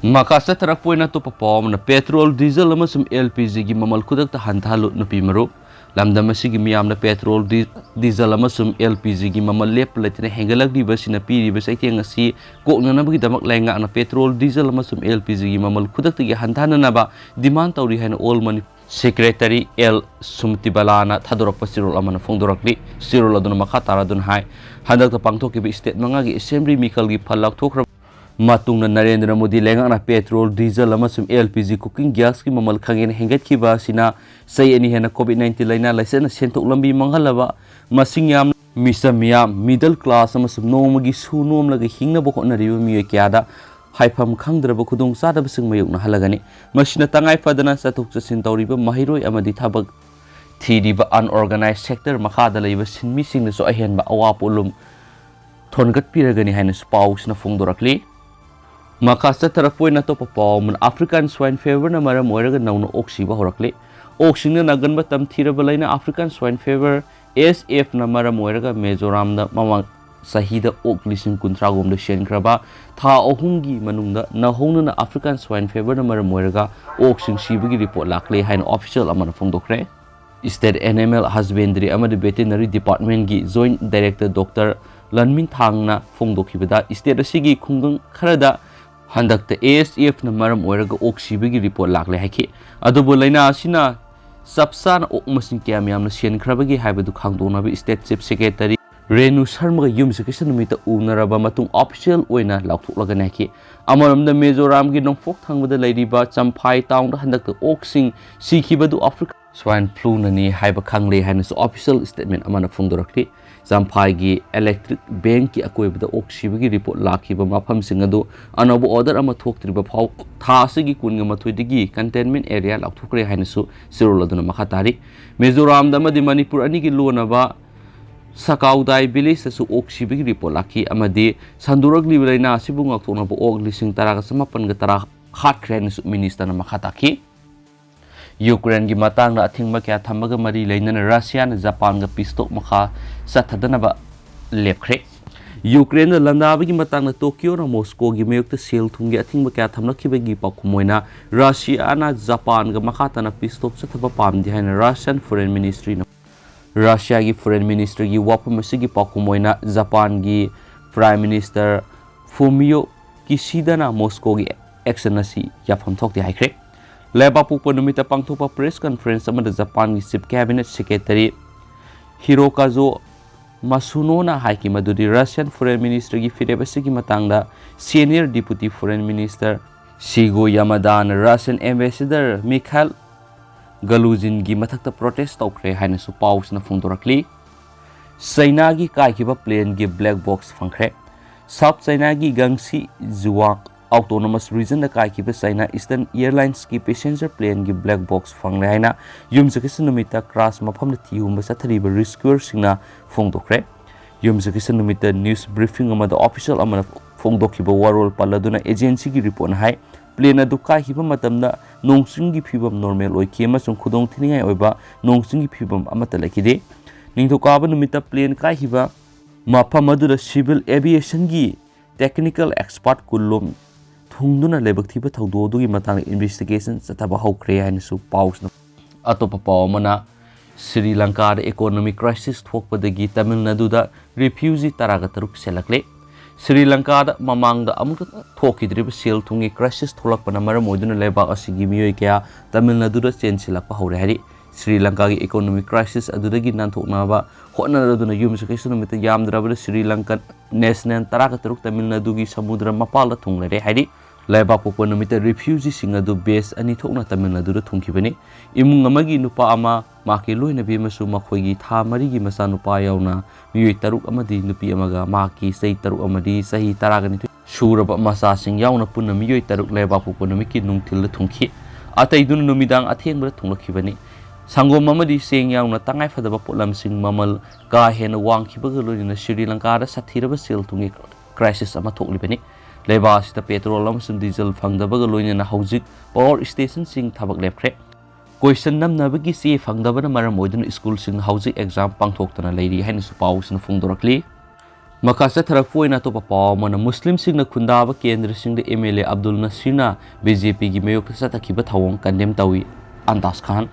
ꯃꯈꯥ ꯆꯠꯊꯔꯛꯄ ꯑꯣꯏꯅ ꯑꯇꯣꯞꯄ ꯄꯥꯎ ꯑꯃꯅ, ꯄꯦꯇ꯭ꯔꯣꯜ, ꯗꯤꯖꯜ ꯑꯃꯁꯨꯡ ꯑꯦꯜ ꯄꯤ ꯖꯤꯒꯤ ꯃꯃꯜ ꯈꯨꯗꯛꯇ ꯍꯟꯊꯍꯜꯂꯨ, ꯅꯨꯄꯤ ꯃꯔꯨꯞ꯫ ꯂꯝꯗꯝ ꯑꯁꯤꯒꯤ ꯃꯤꯌꯥꯝꯅ ꯄꯦꯇ꯭ꯔꯣꯜ, ꯗꯤ-, ꯗꯤꯖꯜ ꯑꯃꯁꯨꯡ ꯑꯦꯜ ꯄꯤ ꯖꯤꯒꯤ ꯃꯃꯜ ꯂꯦꯞꯄ ꯂꯩꯇꯅ ꯍꯦꯟꯒꯠꯂꯛꯂꯤꯕ ꯑꯁꯤꯅ ꯄꯤꯔꯤꯕ ꯆꯩꯊꯦꯡ ꯑꯁꯤ ꯀꯣꯛꯅꯅꯕꯒꯤꯗꯃꯛ ꯂꯩꯉꯥꯛꯅ ꯄꯦꯇ꯭ꯔꯣꯜ, ꯗꯤꯖꯜ ꯑꯃꯁꯨꯡ ꯑꯦꯜ ꯄꯤ ꯖꯤꯒꯤ ꯃꯃꯜ ꯈꯨꯗꯛꯇꯒꯤ ꯍꯟꯊꯍꯟꯅꯅꯕ ꯗꯤꯃꯥꯟ ꯇꯧꯔꯤ ꯍꯥꯏꯅ ꯑꯣꯜ ꯃꯅꯤ-, ꯁꯦꯀ꯭ꯔꯦꯇꯔꯤ ꯑꯦꯜ ꯁꯨꯃꯇꯤꯕꯂꯥꯅ ꯊꯥꯗꯣꯔꯛꯄ ꯆꯦꯔꯣꯜ ꯑꯃꯅ ꯐꯣꯡꯗꯣꯔꯛꯂꯤ꯫ ꯆꯦꯔꯣꯜ ꯑꯗꯨꯅ ꯃꯈꯥ ꯇꯥꯔꯗꯨꯅ ꯍꯥꯏ, ꯍꯟꯗꯛꯇ ꯄꯥꯡꯊꯣꯛꯈꯤꯕ ꯁ꯭ꯇꯦꯠ ꯃꯉꯥꯒꯤ ꯑꯦꯁꯦꯝꯕ꯭ꯂꯤ ꯃꯤꯈꯜꯒꯤ ꯐꯜ ꯂꯥꯎꯊꯣꯛꯈ꯭ꯔꯕ ꯃꯇꯨꯡꯗ ꯅꯔꯦꯟꯗ꯭ꯔ ꯃꯣꯗꯤ ꯂꯩꯉꯥꯛꯅ petrol, diesel ꯑꯃꯁꯨꯡ L P G cooking gasꯀꯤ ꯃꯃꯜ ꯈꯪꯍꯦꯟ ꯍꯦꯟꯒꯠꯈꯤꯕ ꯑꯁꯤꯅ ꯆꯍꯤ ꯑꯅꯤ ꯍꯦꯟꯅ COVID nineteen ꯂꯥꯏꯅꯥ ꯂꯥꯏꯆꯠꯅ ꯁꯦꯟꯊꯣꯛ ꯂꯝꯕꯤ ꯃꯥꯡꯍꯜꯂꯕ ꯃꯁꯤꯡ ꯌꯥꯝꯅ ꯃꯤꯆꯝ ꯃꯤꯌꯥꯝ, middle class ꯑꯃꯁꯨꯡ ꯅꯣꯡꯃꯒꯤ ꯁꯨ ꯅꯣꯝꯂꯒ ꯍꯤꯡꯅꯕ ꯍꯣꯠꯅꯔꯤꯕ ꯃꯤꯑꯣꯏ ꯀꯌꯥꯗ ꯍꯥꯏꯐꯝ ꯈꯪꯗ꯭ꯔꯕ ꯈꯨꯗꯣꯡꯆꯥꯗꯕꯁꯤꯡ ꯃꯥꯌꯣꯛꯅꯍꯜꯂꯒꯅꯤ꯫ ꯃꯁꯤꯅ ꯇꯉꯥꯏ ꯐꯗꯅ ꯆꯠꯊꯣꯛ ꯆꯠꯁꯤꯟ ꯇꯧꯔꯤꯕ ꯃꯍꯩꯔꯣꯏ ꯑꯃꯗꯤ ꯊꯕꯛ ꯊꯤꯔꯤꯕ unorganized sector ꯃꯈꯥꯗ ꯂꯩꯕ ꯁꯤꯟꯃꯤꯁꯤꯡꯗꯁꯨ ꯑꯍꯦꯟꯕ ꯑꯋꯥ ꯄꯣꯠꯂꯨꯝ ꯊꯣꯟꯒꯠꯄꯤꯔꯒꯅꯤ ꯍꯥꯏꯅꯁꯨ ꯄꯥꯎꯁꯤꯅ ꯐꯣꯡꯗꯣꯔꯛꯂꯤ꯫ ꯃꯈꯥ ꯆꯠꯊꯔꯛꯄ ꯑꯣꯏꯅ ꯑꯇꯣꯞꯄ ꯄꯥꯎ ꯑꯃꯅ African Swine Feverꯅ ꯃꯔꯝ ꯑꯣꯏꯔꯒ ꯅꯧꯅ ꯑꯣꯛ ꯁꯤꯕ ꯍꯧꯔꯛꯂꯤ꯫ ꯑꯣꯛꯁꯤꯡꯅ ꯅꯥꯒꯟꯕ ꯇꯝꯊꯤꯔꯕ ꯂꯥꯏꯅꯥ African Swine Fever, A S Fꯅ ꯃꯔꯝ ꯑꯣꯏꯔꯒ ꯃꯤꯖꯣꯔꯥꯝꯗ ꯃꯃꯥꯡ ꯆꯍꯤꯗ ꯑꯣꯛ ꯂꯤꯁꯤꯡ ꯀꯨꯟꯊ꯭ꯔꯥ ꯍꯨꯝꯗꯣꯏ ꯁꯤꯈ꯭ꯔꯕ ꯊꯥ ꯑꯍꯨꯝꯒꯤ ꯃꯅꯨꯡꯗ ꯅꯧꯍꯧꯅꯅ African Swine Feverꯅ ꯃꯔꯝ ꯑꯣꯏꯔꯒ ꯑꯣꯛꯁꯤꯡ ꯁꯤꯕꯒꯤ report ꯂꯥꯛꯂꯦ ꯍꯥꯏꯅ official ꯑꯃꯅ ꯐꯣꯡꯗꯣꯛꯈ꯭ꯔꯦ꯫ State Animal Husbandry ꯑꯃꯗꯤ Veterinary Departmentꯀꯤ Joint Director Doctor ꯂꯟꯃꯤꯟꯊꯥꯡꯅ ꯐꯣꯡꯗꯣꯛꯈꯤꯕꯗ, state ꯑꯁꯤꯒꯤ ꯈꯨꯡꯒꯪ ꯈꯔꯗ ꯍꯟꯗꯛꯇ A S Fꯅ ꯃꯔꯝ ꯑꯣꯏꯔꯒ ꯑꯣꯛ ꯁꯤꯕꯒꯤ report ꯂꯥꯛꯂꯦ ꯍꯥꯏꯈꯤ꯫ ꯑꯗꯨꯕꯨ ꯂꯥꯏꯅꯥ ꯑꯁꯤꯅ ꯆꯞ ꯆꯥꯅ ꯑꯣꯛ ꯃꯁꯤꯡ ꯀꯌꯥꯝ ꯌꯥꯝꯅ ꯁꯤꯍꯟꯈ꯭ꯔꯕꯒꯦ ꯍꯥꯏꯕꯗꯨ ꯈꯪꯗꯣꯛꯅꯕ state Chief Secretary ꯔꯦꯅꯨ ꯁꯔꯃꯒ ꯌꯨꯝꯁꯀꯩꯁ ꯅꯨꯃꯤꯠꯇ ꯎꯅꯔꯕ ꯃꯇꯨꯡ official ꯑꯣꯏꯅ ꯂꯥꯎꯊꯣꯛꯂꯒꯅꯤ ꯍꯥꯏꯈꯤ꯫ ꯑꯃꯔꯣꯝꯗ ꯃꯤꯖꯣꯔꯥꯝꯒꯤ ꯅꯣꯡꯄꯣꯛ ꯊꯪꯕꯗ ꯂꯩꯔꯤꯕ ꯆꯝꯐꯥꯏ townꯗ ꯍꯟꯗꯛꯇ ꯑꯣꯛꯁꯤꯡ ꯁꯤꯈꯤꯕꯗꯨ African Swine Fluꯅꯅꯤ ꯍꯥꯏꯕ ꯈꯪꯂꯦ ꯍꯥꯏꯅꯁꯨ official statement ꯑꯃꯅ ꯐꯣꯡꯗꯣꯔꯛꯂꯤ꯫ ꯆꯝꯐꯥꯏꯒꯤ Electric Bankꯀꯤ ꯑꯀꯣꯏꯕꯗ ꯑꯣꯛ ꯁꯤꯕꯒꯤ report ꯂꯥꯛꯈꯤꯕ ꯃꯐꯝꯁꯤꯡ ꯑꯗꯨ ꯑꯅꯧꯕ order ꯑꯃ ꯊꯣꯛꯇ꯭ꯔꯤꯕ ꯐꯥꯎ ꯊꯥ ꯑꯁꯤꯒꯤ ꯀꯨꯟꯒ ꯃꯥꯊꯣꯏꯗꯒꯤ containment area ꯂꯥꯎꯊꯣꯛꯈ꯭ꯔꯦ ꯍꯥꯏꯅꯁꯨ ꯆꯦꯔꯣꯜ ꯑꯗꯨꯅ ꯃꯈꯥ ꯇꯥꯔꯤ꯫ ꯃꯤꯖꯣꯔꯥꯝꯗ ꯑꯃꯗꯤ ꯃꯅꯤꯄꯨꯔ ꯑꯅꯤꯒꯤ ꯂꯣꯟꯅꯕ ꯁꯀꯥꯎꯗꯥꯏ villageꯇꯁꯨ ꯑꯣꯛ ꯁꯤꯕꯒꯤ report ꯂꯥꯛꯈꯤ ꯑꯃꯗꯤ ꯁꯟꯗꯣꯔꯛꯂꯤꯕ ꯂꯥꯏꯅꯥ ꯑꯁꯤꯕꯨ ꯉꯥꯛꯊꯣꯛꯅꯕ ꯑꯣꯛ ꯂꯤꯁꯤꯡ ꯇꯔꯥꯒ ꯆꯃꯥꯄꯟꯒ ꯇꯔꯥ ꯍꯥꯠꯈ꯭ꯔꯦ ꯍꯥꯏꯅꯁꯨ ministerꯅ ꯃꯈꯥ ꯇꯥꯈꯤ꯫ ꯌꯨꯀ꯭ꯔꯦꯟꯒꯤ ꯃꯇꯥꯡꯗ ꯑꯊꯤꯡꯕ ꯀꯌꯥ ꯊꯝꯕꯒ ꯃꯔꯤ ꯂꯩꯅꯅ ꯔꯁꯤꯌꯥꯅ ꯖꯄꯥꯟꯒ peace talk ꯃꯈꯥ ꯆꯠꯊꯗꯅꯕ ꯂꯦꯞꯈ꯭ꯔꯦ꯫ ꯌꯨꯀ꯭ꯔꯦꯟꯗ ꯂꯥꯟꯗꯥꯕꯒꯤ ꯃꯇꯥꯡꯗ ꯇꯣꯀꯤꯌꯣꯅ ꯃꯣꯁꯀꯣꯒꯤ ꯃꯥꯌꯣꯛꯇ ꯁꯦꯜ ꯊꯨꯝꯒꯤ ꯑꯊꯤꯡꯕ ꯀꯌꯥ ꯊꯝꯂꯛꯈꯤꯕꯒꯤ ꯄꯥꯎꯈꯨꯝ ꯑꯣꯏꯅ ꯔꯁꯤꯌꯥꯅ ꯖꯄꯥꯟꯒ ꯃꯈꯥ ꯇꯥꯅ peace talk ꯆꯠꯊꯕ ꯄꯥꯝꯗꯦ ꯍꯥꯏꯅ Russian Foreign Ministryꯅ ꯔꯁꯤꯌꯥꯒꯤ Foreign Ministryꯒꯤ ꯋꯥꯐꯝ ꯑꯁꯤꯒꯤ ꯄꯥꯎꯈꯨꯝ ꯑꯣꯏꯅ ꯖꯄꯥꯟꯒꯤ Prime Minister ꯐꯨꯃꯤꯌꯣ ꯀꯤꯁꯤꯗꯥꯅ ꯃꯣꯁꯀꯣꯒꯤ action ꯑꯁꯤ ꯌꯥꯐꯝ ꯊꯣꯛꯇꯦ ꯍꯥꯏꯈ꯭ꯔꯦ꯫ ꯂꯩꯕꯥꯛꯄꯣꯛꯄ ꯅꯨꯃꯤꯠꯇ ꯄꯥꯡꯊꯣꯛꯄ press conference ꯑꯃꯗ ꯖꯄꯥꯟꯒꯤ Chief Cabinet Secretary ꯍꯤꯔꯣꯀꯥꯖꯣ ꯃꯥꯁꯨꯅꯣꯅ ꯍꯥꯏꯈꯤ ꯃꯗꯨꯗꯤ Russian Foreign Ministerꯒꯤ ꯐꯤꯔꯦꯞ ꯑꯁꯤꯒꯤ ꯃꯇꯥꯡꯗ Senior Deputy Foreign Minister ꯁꯤꯒꯣ ꯌꯥꯃꯥꯗꯥꯅ Russian Ambassador ꯃꯤꯈꯥꯏꯜ ꯒꯂꯨꯖꯤꯟꯒꯤ ꯃꯊꯛꯇ protest ꯇꯧꯈ꯭ꯔꯦ ꯍꯥꯏꯅꯁꯨ ꯄꯥꯎꯁꯤꯅ ꯐꯣꯡꯗꯣꯔꯛꯂꯤ꯫ ꯆꯩꯅꯥꯒꯤ ꯀꯥꯏꯈꯤꯕ planeꯒꯤ black box ꯐꯪꯈ꯭ꯔꯦ꯫ South Chinaꯒꯤ Guangxi Zhuang Autonomous Regionꯗ ꯀꯥꯏꯈꯤꯕ China Eastern Airlinesꯀꯤ passenger planeꯒꯤ black box ꯐꯪꯂꯦ ꯍꯥꯏꯅ ꯌꯨꯝꯁꯀꯩꯁ ꯅꯨꯃꯤꯠꯇ crash ꯃꯐꯝꯗ ꯊꯤꯍꯨꯝꯕ ꯆꯠꯊꯔꯤꯕ rescuerꯁꯤꯡꯅ ꯐꯣꯡꯗꯣꯛꯈ꯭ꯔꯦ꯫ ꯌꯨꯝꯁꯀꯩꯁ ꯅꯨꯃꯤꯠꯇ news briefing ꯑꯃꯗ official ꯑꯃꯅ ꯐꯣꯡꯗꯣꯛꯈꯤꯕ ꯋꯥꯔꯣꯜ ꯄꯜꯂꯗꯨꯅ agencyꯒꯤ reportꯅ ꯍꯥꯏ, plane ꯑꯗꯨ ꯀꯥꯏꯈꯤꯕ ꯃꯇꯝꯗ ꯅꯣꯡ ꯆꯤꯡꯒꯤ ꯐꯤꯕꯝ normal ꯑꯣꯏꯈꯤ ꯑꯃꯁꯨꯡ ꯈꯨꯗꯣꯡꯊꯤꯅꯤꯡꯉꯥꯏ ꯑꯣꯏꯕ ꯅꯣꯡ ꯆꯤꯡꯒꯤ ꯐꯤꯕꯝ ꯑꯃꯠꯇ ꯂꯩꯈꯤꯗꯦ꯫ ꯅꯤꯡꯊꯧꯀꯥꯕ ꯅꯨꯃꯤꯠꯇ plane ꯀꯥꯏꯈꯤꯕ ꯃꯐꯝ ꯑꯗꯨꯗ civil aviationꯒꯤ technical expert ꯀꯨꯟꯂꯣꯝ ꯊꯨꯡꯗꯨꯅ ꯂꯥꯏꯕꯛ ꯊꯤꯕ ꯊꯧꯗꯣꯛ ꯑꯗꯨꯒꯤ ꯃꯇꯥꯡꯗ investigation ꯆꯠꯊꯕ ꯍꯧꯈ꯭ꯔꯦ ꯍꯥꯏꯅꯁꯨ ꯄꯥꯎꯁꯤꯅ꯫ ꯑꯇꯣꯞꯄ ꯄꯥꯎ ꯑꯃꯅ, ꯁ꯭ꯔꯤ ꯂꯪꯀꯥꯗ economic crisis ꯊꯣꯛꯄꯗꯒꯤ ꯇꯥꯃꯤꯜ ꯅꯥꯗꯨꯗ refugee ꯇꯔꯥꯒ ꯇꯔꯨꯛ ꯆꯦꯜꯂꯛꯂꯦ꯫ ꯁ꯭ꯔꯤ ꯂꯪꯀꯥꯗ ꯃꯃꯥꯡꯗ ꯑꯃꯨꯛꯇ ꯊꯣꯛꯈꯤꯗ꯭ꯔꯤꯕ ꯁꯦꯜ ꯊꯨꯝꯒꯤ crisis ꯊꯣꯛꯂꯛꯄꯅ ꯃꯔꯝ ꯑꯣꯏꯗꯨꯅ ꯂꯩꯕꯥꯛ ꯑꯁꯤꯒꯤ ꯃꯤꯑꯣꯏ ꯀꯌꯥ ꯇꯥꯃꯤꯜ ꯅꯥꯗꯨꯗ ꯆꯦꯟꯁꯤꯜꯂꯛꯄ ꯍꯧꯔꯦ ꯍꯥꯏꯔꯤ꯫ ꯁ꯭ꯔꯤ ꯂꯪꯀꯥꯒꯤ economic crisis ꯑꯗꯨꯗꯒꯤ ꯅꯥꯟꯊꯣꯛꯅꯕ ꯍꯣꯠꯅꯔꯗꯨꯅ ꯌꯨꯝꯁꯀꯩꯁ ꯅꯨꯃꯤꯠꯇ ꯌꯥꯝꯗ꯭ꯔꯕꯗ ꯁ꯭ꯔꯤ ꯂꯪꯀꯟ nationalꯅ ꯇꯔꯥꯒ ꯇꯔꯨꯛ ꯇꯥꯃꯤꯜ ꯅꯥꯗꯨꯒꯤ ꯁꯃꯨꯗ꯭ꯔ ꯃꯄꯥꯜꯗ ꯊꯨꯡꯂꯔꯦ ꯍꯥꯏꯔꯤ꯫ ꯂꯩꯕꯥꯛꯄꯣꯛꯄ ꯅꯨꯃꯤꯠꯇ refugeeꯁꯤꯡ ꯑꯗꯨ base ꯑꯅꯤ ꯊꯣꯛꯅ ꯇꯥꯃꯤꯜ ꯅꯥꯗꯨꯗ ꯊꯨꯡꯈꯤꯕꯅꯤ꯫ ꯏꯃꯨꯡ ꯑꯃꯒꯤ ꯅꯨꯄꯥ ꯑꯃ, ꯃꯍꯥꯛꯀꯤ ꯂꯣꯏꯅꯕꯤ ꯑꯃꯁꯨꯡ ꯃꯈꯣꯏꯒꯤ ꯊꯥ ꯃꯔꯤꯒꯤ ꯃꯆꯥꯅꯨꯄꯥ ꯌꯥꯎꯅ ꯃꯤꯑꯣꯏ ꯇꯔꯨꯛ ꯑꯃꯗꯤ ꯅꯨꯄꯤ ꯑꯃꯒ ꯃꯍꯥꯛꯀꯤ ꯆꯍꯤ ꯇꯔꯨꯛ ꯑꯃꯗꯤ ꯆꯍꯤ ꯇꯔꯥꯒ ꯅꯤꯊꯣꯏ ꯁꯨꯔꯕ ꯃꯆꯥꯁꯤꯡ ꯌꯥꯎꯅ ꯄꯨꯟꯅ ꯃꯤꯑꯣꯏ ꯇꯔꯨꯛ ꯂꯩꯕꯥꯛꯄꯣꯛꯄ ꯅꯨꯃꯤꯠꯀꯤ ꯅꯨꯡꯊꯤꯜꯗ ꯊꯨꯡꯈꯤ꯫ ꯑꯇꯩꯗꯨꯅ ꯅꯨꯃꯤꯗꯥꯡ ꯑꯊꯦꯡꯕꯗ ꯊꯨꯡꯂꯛꯈꯤꯕꯅꯤ꯫ ꯁꯪꯒꯣꯝ ꯑꯃꯗꯤ ꯆꯦꯡ ꯌꯥꯎꯅ ꯇꯉꯥꯏꯐꯗꯕ ꯄꯣꯠꯂꯝꯁꯤꯡ ꯃꯃꯜ ꯀꯥ ꯍꯦꯟꯅ ꯋꯥꯡꯈꯤꯕꯒ ꯂꯣꯏꯅꯅ ꯁ꯭ꯔꯤ ꯂꯪꯀꯥꯗ ꯁꯥꯊꯤꯔꯕ ꯁꯦꯜ ꯊꯨꯝꯒꯤ crisis ꯑꯃ ꯊꯣꯛꯂꯤꯕꯅꯤ꯫ ꯂꯩꯕꯥꯛ ꯑꯁꯤꯗ petrol ꯑꯃꯁꯨꯡ diesel ꯐꯪꯗꯕꯒ ꯂꯣꯏꯅꯅ ꯍꯧꯖꯤꯛ power stationꯁꯤꯡ ꯊꯕꯛ ꯂꯦꯞꯈ꯭ꯔꯦ꯫ Question ꯅꯝꯅꯕꯒꯤ ꯆꯦ ꯐꯪꯗꯕꯅ ꯃꯔꯝ ꯑꯣꯏꯗꯨꯅ schoolꯁꯤꯡ ꯍꯧꯖꯤꯛ exam ꯄꯥꯡꯊꯣꯛꯇꯅ ꯂꯩꯔꯤ ꯍꯥꯏꯅꯁꯨ ꯄꯥꯎꯁꯤꯅ ꯐꯣꯡꯗꯣꯔꯛꯂꯤ꯫ ꯃꯈꯥ ꯆꯠꯊꯔꯛꯄ ꯑꯣꯏꯅ ꯑꯇꯣꯞꯄ ꯄꯥꯎ ꯑꯃꯅ, ꯃꯨꯁꯂꯤꯝꯁꯤꯡꯅ ꯈꯨꯟꯗꯥꯕ ꯀꯦꯟꯗ꯭ꯔꯁꯤꯡꯗ MLA ꯑꯕꯗꯨꯜ ꯅꯁꯤꯔꯅ BJPꯒꯤ ꯃꯥꯌꯣꯛꯇ ꯆꯠꯊꯈꯤꯕ ꯊꯧꯑꯣꯡ condemn ꯇꯧꯏ꯫ ꯑꯟꯗꯥꯖ ꯈꯥꯟ꯫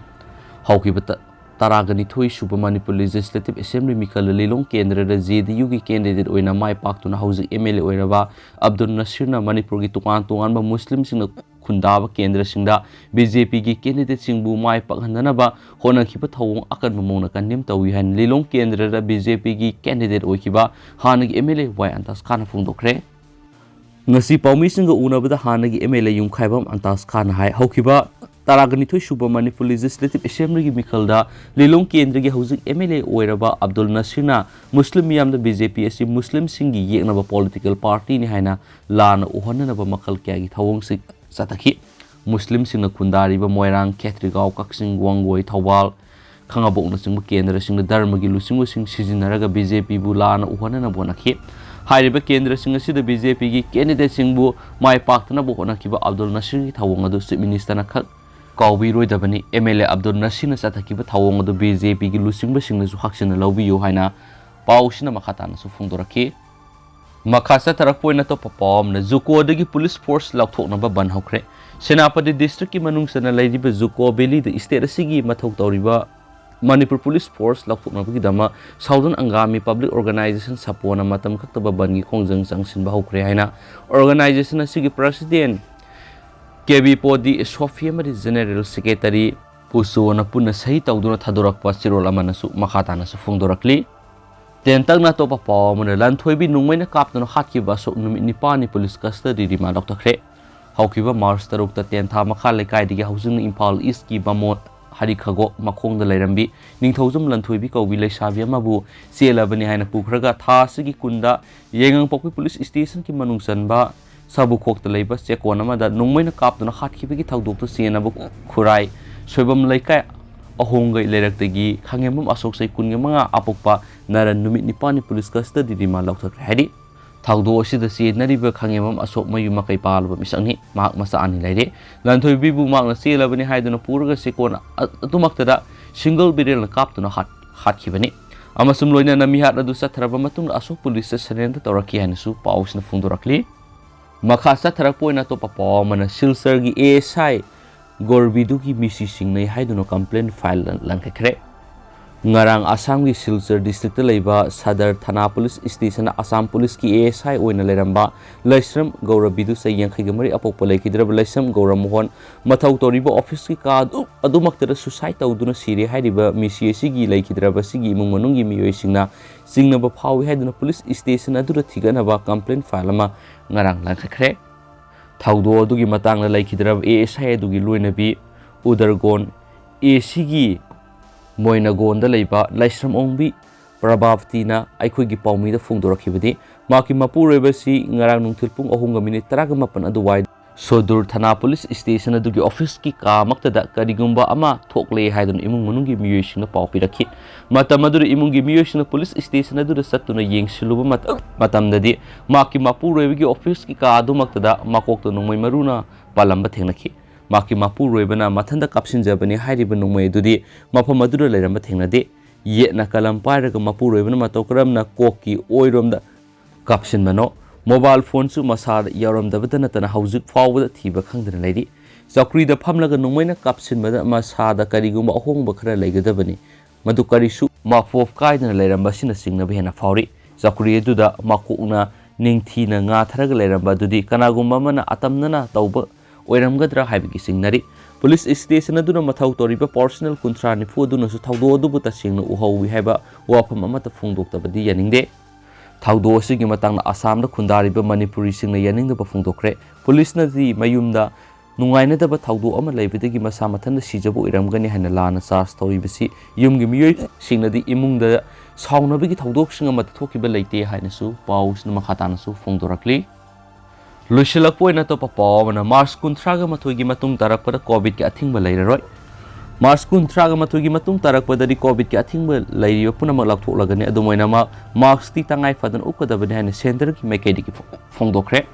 ꯍꯧꯈꯤꯕ ꯇ-, ꯇꯔꯥꯒ ꯅꯤꯊꯣꯏ ꯁꯨꯕ ꯃꯅꯤꯄꯨꯔ Legislative Assembly ꯃꯤꯈꯜ ꯂꯤꯂꯣꯡ ꯀꯦꯟꯗ꯭ꯔꯗ JDUꯒꯤ candidate ꯑꯣꯏꯅ ꯃꯥꯏ ꯄꯥꯛꯇꯨꯅ ꯍꯧꯖꯤꯛ MLA ꯑꯣꯏꯔꯕ ꯑꯕꯗꯨꯜ ꯅꯁꯤꯔꯅ ꯃꯅꯤꯄꯨꯔꯒꯤ ꯇꯣꯉꯥꯟ ꯇꯣꯉꯥꯟꯕ ꯃꯨꯁꯂꯤꯝꯁꯤꯡꯅ ꯈꯨꯟꯗꯥꯕ ꯀꯦꯟꯗ꯭ꯔꯁꯤꯡꯗ ꯕꯤ ꯖꯦ ꯄꯤꯒꯤ ꯀꯦꯟꯗꯤꯗꯦꯠꯁꯤꯡꯕꯨ ꯃꯥꯏ ꯄꯥꯛꯍꯟꯗꯅꯕ ꯍꯣꯠꯅꯈꯤꯕ ꯊꯧꯑꯣꯡ ꯑꯀꯟꯕ ꯃꯑꯣꯡꯗ ꯀꯟꯗꯦꯝ ꯇꯧꯏ ꯍꯥꯏꯅ ꯂꯤꯂꯣꯡ ꯀꯦꯟꯗ꯭ꯔꯗ ꯕꯤ ꯖꯦ ꯄꯤꯒꯤ ꯀꯦꯟꯗꯤꯗꯦꯠ ꯑꯣꯏꯈꯤꯕ ꯍꯥꯟꯅꯒꯤ ꯑꯦꯝ ꯑꯦꯜ ꯑꯦ ꯋꯥꯏ ꯑꯟꯇꯥꯁ ꯈꯥꯟꯅ ꯐꯣꯡꯗꯣꯛꯈ꯭ꯔꯦ꯫ ꯉꯁꯤ ꯄꯥꯎꯃꯤꯁꯤꯡꯒ ꯎꯅꯕꯗ ꯍꯥꯟꯅꯒꯤ ꯑꯦꯝ ꯑꯦꯜ ꯑꯦ ꯌꯨꯝꯈꯥꯏꯕꯝ ꯑꯟꯇꯥꯁ ꯈꯥꯟꯅ ꯍꯥꯏ, ꯍꯧꯈꯤꯕ ꯇꯔꯥꯒ ꯅꯤꯊꯣꯏ ꯁꯨꯕ ꯃꯅꯤꯄꯨꯔ ꯂꯦꯖꯤꯁꯂꯦꯇꯤꯚ ꯑꯦꯁꯦꯝꯕ꯭ꯂꯤꯒꯤ ꯃꯤꯈꯜꯗ ꯂꯤꯂꯣꯡ ꯀꯦꯟꯗ꯭ꯔꯒꯤ ꯍꯧꯖꯤꯛ ꯑꯦꯝ ꯑꯦꯜ ꯑꯦ ꯑꯣꯏꯔꯕ ꯑꯕꯗꯨꯜ ꯅꯁꯤꯔꯅ ꯃꯨꯁꯂꯤꯝ ꯃꯤꯌꯥꯝꯗ ꯕꯤ ꯖꯦ ꯄꯤ ꯑꯁꯤ ꯃꯨꯁꯂꯤꯝꯁꯤꯡꯒꯤ ꯌꯦꯛꯅꯕ ꯄꯣꯂꯤꯇꯤꯀꯦꯜ ꯄꯥꯔꯇꯤꯅꯤ ꯍꯥꯏꯅ ꯂꯥꯟꯅ ꯎꯍꯟꯅꯅꯕ ꯃꯈꯜ ꯀꯌꯥꯒꯤ ꯊꯧꯑꯣꯡꯁꯤꯡ ꯆꯠꯊꯈꯤ꯫ ꯃꯨꯁꯂꯤꯝꯁꯤꯡꯅ ꯈꯨꯟꯗꯥꯔꯤꯕ ꯃꯣꯏꯔꯥꯡ, ꯈꯦꯇ꯭ꯔꯤꯒꯥꯎ, ꯀꯛꯆꯤꯡ, ꯋꯥꯡꯒꯣꯏ, ꯊꯧꯕꯥꯜ, ꯈꯥꯉꯕꯣꯛꯅꯆꯤꯡꯕ ꯀꯦꯟꯗ꯭ꯔꯁꯤꯡꯗ ꯙꯔꯃꯒꯤ ꯂꯨꯆꯤꯡꯕꯁꯤꯡ ꯁꯤꯖꯤꯟꯅꯔꯒ ꯕꯤ ꯖꯦ ꯄꯤꯕꯨ ꯂꯥꯟꯅ ꯎꯍꯟꯅꯅꯕ ꯍꯣꯠꯅꯈꯤ꯫ ꯍꯥꯏꯔꯤꯕ ꯀꯦꯟꯗ꯭ꯔꯁꯤꯡ ꯑꯁꯤꯗ ꯕꯤ ꯖꯦ ꯄꯤꯒꯤ ꯀꯦꯟꯗꯤꯗꯦꯠꯁꯤꯡꯕꯨ ꯃꯥꯏ ꯄꯥꯛꯇꯅꯕ ꯍꯣꯠꯅꯈꯤꯕ ꯑꯕꯗꯨꯜ ꯅꯁꯤꯔꯒꯤ ꯊꯧꯑꯣꯡ ꯑꯗꯨ ꯆꯤꯐ ꯃꯤꯅꯤꯁꯇꯔꯅ ꯈꯛ ꯀꯥꯎꯕꯤꯔꯣꯏꯗꯕꯅꯤ꯫ ꯑꯦꯝ ꯑꯦꯜ ꯑꯦ ꯑꯕꯗꯨꯜ ꯅꯁꯤꯔꯅ ꯆꯠꯊꯈꯤꯕ ꯊꯧꯑꯣꯡ ꯑꯗꯨ ꯕꯤ ꯖꯦ ꯄꯤꯒꯤ ꯂꯨꯆꯤꯡꯕꯁꯤꯡꯅꯁꯨ ꯍꯛꯆꯤꯟꯅ ꯂꯧꯕꯤꯌꯨ ꯍꯥꯏꯅ ꯄꯥꯎꯁꯤꯅ ꯃꯈꯥ ꯇꯥꯅꯁꯨ ꯐꯣꯡꯗꯣꯔꯛꯈꯤ꯫ ꯃꯈꯥ ꯆꯠꯊꯔꯛꯄ ꯑꯣꯏꯅ ꯑꯇꯣꯞꯄ ꯄꯥꯎ ꯑꯃꯅ, ꯖꯨꯀꯣꯗꯒꯤ ꯄꯨꯂꯤꯁ ꯐꯣꯔꯁ ꯂꯧꯊꯣꯛꯅꯕ ꯕꯟ ꯍꯧꯈ꯭ꯔꯦ꯫ ꯁꯦꯅꯥꯄꯇꯤ ꯗꯤꯁꯇ꯭ꯔꯤꯛꯀꯤ ꯃꯅꯨꯡ ꯆꯟꯅ ꯂꯩꯔꯤꯕ ꯖꯨꯀꯣ ꯚꯦꯂꯤꯗ ꯏꯁꯇꯦꯠ ꯑꯁꯤꯒꯤ ꯃꯊꯧ ꯇꯧꯔꯤꯕ ꯃꯅꯤꯄꯨꯔ ꯄꯨꯂꯤꯁ ꯐꯣꯔꯁ ꯂꯧꯊꯣꯛꯅꯕꯒꯤꯗꯃꯛ ꯁꯥꯎꯗꯔꯟ ꯑꯪꯒꯥꯃꯤ ꯄꯕ꯭ꯂꯤꯛ ꯑꯣꯔꯒꯅꯥꯏꯖꯦꯁꯟ, ꯁꯥꯄꯣꯅ ꯃꯇꯝ ꯈꯛꯇꯕ ꯕꯟꯒꯤ ꯈꯣꯡꯖꯪ ꯆꯪꯁꯤꯟꯕ ꯍꯧꯈ꯭ꯔꯦ ꯍꯥꯏꯅ ꯑꯣꯔꯒꯅꯥꯏꯖꯦꯁꯟ ꯑꯁꯤꯒꯤ ꯄ꯭ꯔꯁꯤꯗꯦꯟ ꯀꯦ ꯕꯤ ꯄꯣꯗꯤ ꯁꯣꯐꯤ ꯑꯃꯗꯤ ꯖꯦꯅꯦꯔꯦꯜ ꯁꯦꯀ꯭ꯔꯦꯇꯔꯤ ꯄꯨꯁꯣꯅ ꯄꯨꯟꯅ ꯁꯍꯤ ꯇꯧꯗꯨꯅ ꯊꯥꯗꯣꯔꯛꯄ ꯆꯦꯔꯣꯜ ꯑꯃꯅꯁꯨ ꯃꯈꯥ ꯇꯥꯅꯁꯨ ꯐꯣꯡꯗꯣꯔꯛꯂꯤ꯫ ꯇꯦꯟꯇꯛꯅ ꯑꯇꯣꯞꯄ ꯄꯥꯎ ꯑꯃꯅ, ꯂꯟꯊꯣꯏꯕꯤ ꯅꯣꯡꯃꯩꯅ ꯀꯥꯞꯇꯨꯅ ꯍꯥꯠꯈꯤꯕ ꯑꯁꯣꯛ ꯅꯨꯃꯤꯠ ꯅꯤꯄꯥꯜꯅꯤ ꯄꯨꯂꯤꯁ ꯀꯁꯇꯗꯤ ꯔꯤꯃꯥꯟ ꯂꯧꯊꯈ꯭ꯔꯦ꯫ ꯍꯧꯈꯤꯕ ꯃꯥꯔꯆ ꯇꯔꯨꯛꯇ ꯇꯦꯟꯊꯥ ꯃꯈꯥ ꯂꯩꯀꯥꯏꯗꯒꯤ ꯍꯧꯖꯤꯛꯅ ꯏꯝꯐꯥꯜ ꯏꯁꯀꯤ ꯕꯥꯃꯣꯟ ꯍꯔꯤꯈꯒꯣ ꯃꯈꯣꯡꯗ ꯂꯩꯔꯝꯕꯤ ꯅꯤꯡꯊꯧꯖꯝ ꯂꯟꯊꯣꯏꯕꯤ ꯀꯧꯕꯤ ꯂꯩꯁꯥꯕꯤ ꯑꯃꯕꯨ ꯆꯦꯜꯂꯕꯅꯤ ꯍꯥꯏꯅ ꯄꯨꯈ꯭ꯔꯒ ꯊꯥ ꯑꯁꯤꯒꯤ ꯀꯨꯟꯗ ꯌꯥꯏꯉꯪꯄꯣꯛꯄꯤ ꯄꯨꯂꯤꯁ ꯁ꯭ꯇꯦꯁꯟꯒꯤ ꯃꯅꯨꯡ ꯆꯟꯕ ꯁꯥꯕꯨꯈꯣꯛꯇ ꯂꯩꯕ ꯆꯦꯛꯀꯣꯟ ꯑꯃꯗ ꯅꯣꯡꯃꯩꯅ ꯀꯥꯞꯇꯨꯅ ꯍꯥꯠꯈꯤꯕꯒꯤ ꯊꯧꯗꯣꯛꯇꯨ ꯆꯦꯟꯅꯕ ꯈꯨꯔꯥꯏ ꯁꯣꯏꯕꯝ ꯂꯩꯀꯥꯏ ꯑꯍꯣꯡꯒꯩ ꯂꯩꯔꯛꯇꯒꯤ ꯈꯥꯉꯦꯝꯕꯝ ꯑꯁꯣꯛ ꯆꯍꯤ ꯀꯨꯟꯃꯉꯥ ꯑꯄꯣꯛꯄ ꯅꯔꯟ ꯅꯨꯃꯤꯠ ꯅꯤꯄꯥꯜꯅꯤ ꯄꯨꯂꯤꯁ ꯀꯁꯇꯗꯤ ꯔꯤꯃꯥꯟ ꯂꯧꯊꯈ꯭ꯔꯦ ꯍꯥꯏꯔꯤ꯫ ꯊꯧꯗꯣꯛ ꯑꯁꯤꯗ ꯆꯦꯟꯅꯔꯤꯕ ꯈꯥꯉꯦꯝꯕꯝ ꯑꯁꯣꯛ ꯃꯌꯨꯝ ꯃꯀꯩ ꯄꯥꯜꯂꯕ ꯃꯤꯁꯛꯅꯤ꯫ ꯃꯍꯥꯛ ꯃꯆꯥ ꯑꯅꯤ ꯂꯩꯔꯦ꯫ ꯂꯟꯊꯣꯏꯕꯤꯕꯨ ꯃꯍꯥꯛꯅ ꯆꯦꯜꯂꯕꯅꯤ ꯍꯥꯏꯗꯨꯅ ꯄꯨꯔꯒ ꯆꯦꯛꯀꯣꯟ ꯑ-, ꯑꯗꯨꯃꯛꯇꯗ ꯁꯤꯡꯒꯜ ꯕꯦꯔꯦꯜꯅ ꯀꯥꯞꯇꯨꯅ ꯍꯥꯠ-, ꯍꯥꯠꯈꯤꯕꯅꯤ꯫ ꯑꯃꯁꯨꯡ ꯂꯣꯏꯅꯅ ꯃꯤꯍꯥꯠ ꯑꯗꯨ ꯆꯠꯊꯔꯕ ꯃꯇꯨꯡꯗ ꯑꯁꯣꯛ ꯄꯨꯂꯤꯁꯇ ꯁꯔꯦꯟꯗꯔ ꯇꯧꯔꯛꯈꯤ ꯍꯥꯏꯅꯁꯨ ꯄꯥꯎꯁꯤꯅ ꯐꯣꯡꯗꯣꯔꯛꯂꯤ꯫ ꯃꯈꯥ ꯆꯠꯊꯔꯛꯄ ꯑꯣꯏꯅ ꯑꯇꯣꯞꯄ ꯄꯥꯎ ꯑꯃꯅ, ꯁꯤꯜꯆꯔꯒꯤ ꯑꯦ ꯑꯦꯁ ꯑꯥꯏ ꯒꯣꯔꯕꯤꯗꯨꯒꯤ ꯃꯤꯁꯤ ꯁꯤꯡꯅꯩ ꯍꯥꯏꯗꯨꯅ ꯀꯝꯄ꯭ꯂꯦꯟ ꯐꯥꯏꯜ ꯂꯪ-, ꯂꯪꯈꯠꯈ꯭ꯔꯦ꯫ ꯉꯔꯥꯡ ꯑꯁꯥꯝꯒꯤ ꯁꯤꯜꯆꯔ ꯗꯤꯁꯇ꯭ꯔꯤꯛꯇ ꯂꯩꯕ ꯁꯗꯔ ꯊꯥꯅꯥ ꯄꯨꯂꯤꯁ ꯁ꯭ꯇꯦꯁꯟꯗ ꯑꯁꯥꯝ ꯄꯨꯂꯤꯁꯀꯤ ꯑꯦ ꯑꯦꯁ ꯑꯥꯏ ꯑꯣꯏꯅ ꯂꯩꯔꯝꯕ ꯂꯩꯁ꯭ꯔꯝ ꯒꯧꯔꯕꯤꯗꯨ ꯆꯍꯤ ꯌꯥꯡꯈꯩꯒ ꯃꯔꯤ ꯑꯄꯣꯛꯄ ꯂꯩꯈꯤꯗ꯭ꯔꯕ ꯂꯩꯁ꯭ꯔꯝ ꯒꯧꯔ ꯃꯣꯍꯟ ꯃꯊꯧ ꯇꯧꯔꯤꯕ ꯑꯣꯐꯤꯁꯀꯤ ꯀꯥ ꯑꯗꯨ, ꯑꯗꯨꯃꯛꯇꯗ ꯁꯨꯁꯥꯏꯗ ꯇꯧꯗꯨꯅ ꯁꯤꯔꯦ ꯍꯥꯏꯔꯤꯕ ꯃꯤꯁꯤ ꯑꯁꯤꯒꯤ ꯂꯩꯈꯤꯗ꯭ꯔꯕ ꯑꯁꯤꯒꯤ ꯏꯃꯨꯡ ꯃꯅꯨꯡꯒꯤ ꯃꯤꯑꯣꯏꯁꯤꯡꯅ ꯆꯤꯡꯅꯕ ꯐꯥꯎꯏ ꯍꯥꯏꯗꯨꯅ ꯄꯨꯂꯤꯁ ꯁ꯭ꯇꯦꯁꯟ ꯑꯗꯨꯗ ꯊꯤꯒꯠꯅꯕ ꯀꯝꯄ꯭ꯂꯦꯟ ꯐꯥꯏꯜ ꯑꯃ ꯉꯔꯥꯡ ꯂꯪꯈꯠꯈ꯭ꯔꯦ꯫ ꯊꯧꯗꯣꯛ ꯑꯗꯨꯒꯤ ꯃꯇꯥꯡꯗ ꯂꯩꯈꯤꯗ꯭ꯔꯕ ꯑꯦ ꯑꯦꯁ ꯑꯥꯏ ꯑꯗꯨꯒꯤ ꯂꯣꯏꯅꯕꯤ ꯎꯗꯔꯒꯣꯟ ꯑꯦ ꯁꯤꯒꯤ ꯃꯣꯏꯅꯒꯣꯟꯗ ꯂꯩꯕ ꯂꯥꯏꯁ꯭ꯔꯝ ꯑꯣꯡꯕꯤ ꯄ꯭ꯔꯚꯥꯕꯇꯤꯅ ꯑꯩꯈꯣꯏꯒꯤ ꯄꯥꯎꯃꯤꯗ ꯐꯣꯡꯗꯣꯔꯛꯈꯤꯕꯗꯤ, ꯃꯍꯥꯛꯀꯤ ꯃꯄꯨꯔꯣꯏꯕꯁꯤ ꯉꯔꯥꯡ ꯅꯨꯡꯊꯤꯜ ꯄꯨꯡ ꯑꯍꯨꯝꯒ ꯃꯤꯅꯤꯠ ꯇꯔꯥꯒ ꯃꯥꯄꯟ ꯑꯗꯨꯋꯥꯏꯗ ꯁꯣꯗꯨꯔ ꯊꯥꯅꯥ ꯄꯨꯂꯤꯁ ꯁ꯭ꯇꯦꯁꯟ ꯑꯗꯨꯒꯤ ꯑꯣꯐꯤꯁꯀꯤ ꯀꯥꯃꯛꯇꯗ ꯀꯔꯤꯒꯨꯝꯕ ꯑꯃ ꯊꯣꯛꯂꯦ ꯍꯥꯏꯗꯨꯅ ꯏꯃꯨꯡ ꯃꯅꯨꯡꯒꯤ ꯃꯤꯑꯣꯏꯁꯤꯡꯅ ꯄꯥꯎ ꯄꯤꯔꯛꯈꯤ꯫ ꯃꯇꯝ ꯑꯗꯨꯗ ꯏꯃꯨꯡꯒꯤ ꯃꯤꯑꯣꯏꯁꯤꯡꯅ ꯄꯨꯂꯤꯁ ꯁ꯭ꯇꯦꯁꯟ ꯑꯗꯨꯗ ꯆꯠꯇꯨꯅ ꯌꯦꯡꯁꯤꯜꯂꯨꯕ ꯃꯇꯝ, ꯃꯇꯝꯗꯗꯤ ꯃꯍꯥꯛꯀꯤ ꯃꯄꯨꯔꯣꯏꯕꯒꯤ ꯑꯣꯐꯤꯁꯀꯤ ꯀꯥ ꯑꯗꯨꯃꯛꯇꯗ ꯃꯀꯣꯛꯇ ꯅꯣꯡꯃꯩ ꯃꯔꯨꯅ ꯄꯥꯜꯂꯝꯕ ꯊꯦꯡꯅꯈꯤ꯫ ꯃꯍꯥꯛꯀꯤ ꯃꯄꯨꯔꯣꯏꯕꯅ ꯃꯊꯟꯇ ꯀꯥꯞꯁꯤꯟꯖꯕꯅꯤ ꯍꯥꯏꯔꯤꯕ ꯅꯣꯡꯃꯩ ꯑꯗꯨꯗꯤ ꯃꯐꯝ ꯑꯗꯨꯗ ꯂꯩꯔꯝꯕ ꯊꯦꯡꯅꯗꯦ꯫ ꯌꯦꯠꯅ ꯀꯂꯝ ꯄꯥꯏꯔꯒ ꯃꯄꯨꯔꯣꯏꯕꯅ ꯃꯇꯧ ꯀꯔꯝꯅ ꯀꯣꯛꯀꯤ ꯑꯣꯏꯔꯣꯝꯗ ꯀꯥꯞꯁꯤꯟꯕꯅꯣ? ꯃꯣꯕꯥꯏꯜ ꯐꯣꯟꯁꯨ ꯃꯁꯥꯗ ꯌꯥꯎꯔꯝꯗꯕꯇ ꯅꯠꯇꯅ ꯍꯧꯖꯤꯛ ꯐꯥꯎꯕꯗ ꯊꯤꯕ ꯈꯪꯗꯅ ꯂꯩꯔꯤ꯫ ꯆꯧꯀ꯭ꯔꯤꯗ ꯐꯝꯂꯒ ꯅꯣꯡꯃꯩꯅ ꯀꯥꯞꯁꯤꯟꯕꯗ ꯃꯁꯥꯗ ꯀꯔꯤꯒꯨꯝꯕ ꯑꯍꯣꯡꯕ ꯈꯔ ꯂꯩꯒꯗꯕꯅꯤ꯫ ꯃꯗꯨ ꯀꯔꯤꯁꯨ ꯃꯥꯄꯣꯞ ꯀꯥꯏꯗꯅ ꯂꯩꯔꯝꯕ ꯑꯁꯤꯅꯆꯤꯡꯅꯕ ꯍꯦꯟꯅ ꯐꯥꯎꯔꯤ꯫ ꯆꯧꯀ꯭ꯔꯤ ꯑꯗꯨꯗ ꯃꯀꯣꯛꯅ ꯅꯤꯡꯊꯤꯅ ꯉꯥꯊꯔꯒ ꯂꯩꯔꯝꯕ ꯑꯗꯨꯗꯤ ꯀꯅꯥꯒꯨꯝꯕ ꯑꯃꯅ ꯑꯇꯝꯅꯅ ꯇꯧꯕ ꯑꯣꯏꯔꯝꯒꯗ꯭ꯔꯥ ꯍꯥꯏꯕꯒꯤ ꯆꯤꯡꯅꯔꯤ꯫ ꯄꯨꯂꯤꯁ ꯁ꯭ꯇꯦꯁꯟ ꯑꯗꯨꯅ ꯃꯊꯧ ꯇꯧꯔꯤꯕ ꯄꯥꯔꯁꯅꯦꯜ ꯀꯨꯟꯊ꯭ꯔꯥ ꯅꯤꯐꯨ ꯑꯗꯨꯅꯁꯨ ꯊꯧꯗꯣꯛ ꯑꯗꯨꯕꯨ ꯇꯁꯦꯡꯅ ꯎꯍꯧꯏ ꯍꯥꯏꯕ ꯋꯥꯐꯝ ꯑꯃꯠꯇ ꯐꯣꯡꯗꯣꯛꯇꯕꯗꯤ ꯌꯥꯅꯤꯡꯗꯦ꯫ ꯊꯧꯗꯣꯛ ꯑꯁꯤꯒꯤ ꯃꯇꯥꯡꯗ ꯑꯁꯥꯝꯗ ꯈꯨꯟꯗꯥꯔꯤꯕ ꯃꯅꯤꯄꯨꯔꯤꯁꯤꯡꯅ ꯌꯥꯅꯤꯡꯗꯕ ꯐꯣꯡꯗꯣꯛꯈ꯭ꯔꯦ꯫ ꯄꯨꯂꯤꯁꯅꯗꯤ ꯃꯌꯨꯝꯗ ꯅꯨꯡꯉꯥꯏꯅꯗꯕ ꯊꯧꯗꯣꯛ ꯑꯃ ꯂꯩꯕꯗꯒꯤ ꯃꯁꯥ ꯃꯊꯟꯇ ꯁꯤꯖꯕ ꯑꯣꯏꯔꯝꯒꯅꯤ ꯍꯥꯏꯅ ꯂꯥꯟꯅ ꯆꯥꯔꯖ ꯇꯧꯔꯤꯕꯁꯤ ꯌꯨꯝꯒꯤ ꯃꯤꯑꯣꯏꯁꯤꯡꯅꯗꯤ ꯏꯃꯨꯡꯗ ꯁꯥꯎꯅꯕꯒꯤ ꯊꯧꯗꯣꯛꯁꯤꯡ ꯑꯃꯠꯇ ꯊꯣꯛꯈꯤꯕ ꯂꯩꯇꯦ ꯍꯥꯏꯅꯁꯨ ꯄꯥꯎꯁꯤꯅ ꯃꯈꯥ ꯇꯥꯅꯁꯨ ꯐꯣꯡꯗꯣꯔꯛꯂꯤ꯫ ꯂꯣꯏꯁꯤꯜꯂꯛꯄ ꯑꯣꯏꯅ ꯑꯇꯣꯞꯄ ꯄꯥꯎ ꯑꯃꯅ, ꯃꯥꯔꯆ ꯀꯨꯟꯊ꯭ꯔꯥꯒ ꯃꯥꯊꯣꯏꯒꯤ ꯃꯇꯨꯡ ꯇꯥꯔꯛꯄꯗ ꯀꯣꯚꯤꯗꯀꯤ ꯑꯊꯤꯡꯕ ꯂꯩꯔꯔꯣꯏ꯫ ꯃꯥꯔꯆ ꯀꯨꯟꯊ꯭ꯔꯥꯒ ꯃꯥꯊꯣꯏꯒꯤ ꯃꯇꯨꯡ ꯇꯥꯔꯛꯄꯗꯗꯤ ꯀꯣꯚꯤꯗꯀꯤ ꯑꯊꯤꯡꯕ ꯂꯩꯔꯤꯕ ꯄꯨꯝꯅꯃꯛ ꯂꯧꯊꯣꯛꯂꯒꯅꯤ꯫ ꯑꯗꯨꯝ ꯑꯣꯏꯅꯃꯛ, ꯃꯥꯁꯛꯇꯤ ꯇꯉꯥꯏ ꯐꯗꯅ ꯎꯞꯀꯗꯕꯅꯤ ꯍꯥꯏꯅ ꯁꯦꯟꯇꯔꯒꯤ ꯃꯥꯏꯀꯩꯗꯒꯤ ꯐꯣꯡ-, ꯐꯣꯡꯗꯣꯛꯈ꯭ꯔꯦ꯫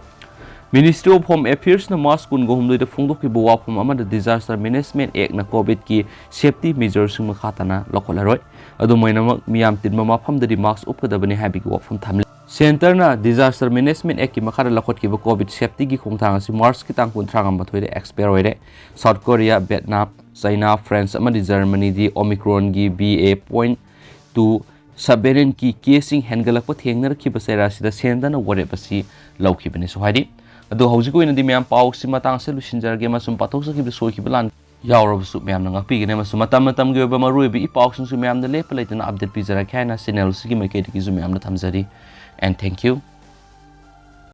Ministry of Home Affairsꯅ ꯃꯥꯔꯆ ꯀꯨꯟꯒ ꯍꯨꯝꯗꯣꯏꯗ ꯐꯣꯡꯗꯣꯛꯈꯤꯕ ꯋꯥꯐꯝ ꯑꯃꯗ Disaster Management Actꯅ ꯀꯣꯚꯤꯗꯀꯤ ꯁꯦꯐꯇꯤ ꯃꯦꯖꯔꯁꯤꯡ ꯃꯈꯥ ꯇꯥꯅ ꯂꯧꯈꯠꯂꯔꯣꯏ꯫ ꯑꯗꯨꯝ ꯑꯣꯏꯅꯃꯛ, ꯃꯤꯌꯥꯝ ꯇꯤꯟꯕ ꯃꯐꯝꯗꯗꯤ ꯃꯥꯁꯛ ꯎꯞꯀꯗꯕꯅꯤ ꯍꯥꯏꯕꯒꯤ ꯋꯥꯐꯝ ꯊꯝꯂꯤ꯫ ꯁꯦꯟꯇꯔꯅ Disaster Management Actꯀꯤ ꯃꯈꯥꯗ ꯂꯧꯈꯠꯈꯤꯕ ꯀꯣꯚꯤꯗ ꯁꯦꯐꯇꯤꯒꯤ ꯈꯣꯡꯊꯥꯡ ꯑꯁꯤ ꯃꯥꯔꯆꯀꯤ ꯇꯥꯡ ꯀꯨꯟꯊ꯭ꯔꯥ ꯃꯥꯊꯣꯏꯗ ꯑꯦꯛꯁꯄꯌꯔ ꯑꯣꯏꯔꯦ꯫ ꯁꯥꯎꯠ ꯀꯣꯔꯤꯌꯥ, ꯚꯦꯠꯅꯥꯝ, ꯆꯩꯅꯥ, ꯐ꯭ꯔꯥꯟꯁ ꯑꯃꯗꯤ ꯖꯔꯃꯅꯤꯗꯤ ꯑꯣꯃꯤꯀ꯭ꯔꯣꯟꯒꯤ B A point two subvariantꯀꯤ ꯀꯦꯁꯁꯤꯡ ꯍꯦꯟꯒꯠꯂꯛꯄ ꯊꯦꯡꯅꯔꯛꯈꯤꯕ ꯆꯩꯔꯥ ꯑꯁꯤꯗ ꯁꯦꯟꯇꯔꯅ ꯋꯥꯔꯦꯞ ꯑꯁꯤ ꯂꯧꯈꯤꯕꯅꯤꯁꯨ ꯍꯥꯏꯔꯤ꯫ ꯑꯗꯣ ꯍꯧꯖꯤꯛꯀꯤ ꯑꯣꯏꯅꯗꯤ ꯃꯌꯥꯝ ꯄꯥꯎꯁꯤ ꯃꯇꯥꯡꯁꯤꯗ ꯂꯣꯏꯁꯤꯟꯖꯔꯒꯦ ꯑꯃꯁꯨꯡ ꯄꯥꯊꯣꯛꯆꯈꯤꯕ ꯁꯣꯏꯈꯤꯕ ꯂꯥꯟ ꯌꯥꯎꯔꯕꯁꯨ ꯃꯌꯥꯝꯅ ꯉꯥꯛꯄꯤꯒꯅꯤ ꯑꯃꯁꯨꯡ ꯃꯇꯝ ꯃꯇꯝꯒꯤ ꯑꯣꯏꯕ ꯃꯔꯨꯑꯣꯏꯕ ꯏ ꯄꯥꯎꯁꯤꯡꯁꯨ ꯃꯌꯥꯝꯗ ꯂꯦꯞꯄ ꯂꯩꯇꯅ ꯑꯞꯗꯦꯠ ꯄꯤꯖꯔꯛꯀꯦ ꯍꯥꯏꯅ ꯆꯦꯅꯦꯜꯁꯤꯒꯤ ꯃꯥꯏꯀꯩꯗꯒꯤꯁꯨ ꯃꯌꯥꯝꯗ ꯊꯝꯖꯔꯤ꯫ And thank you.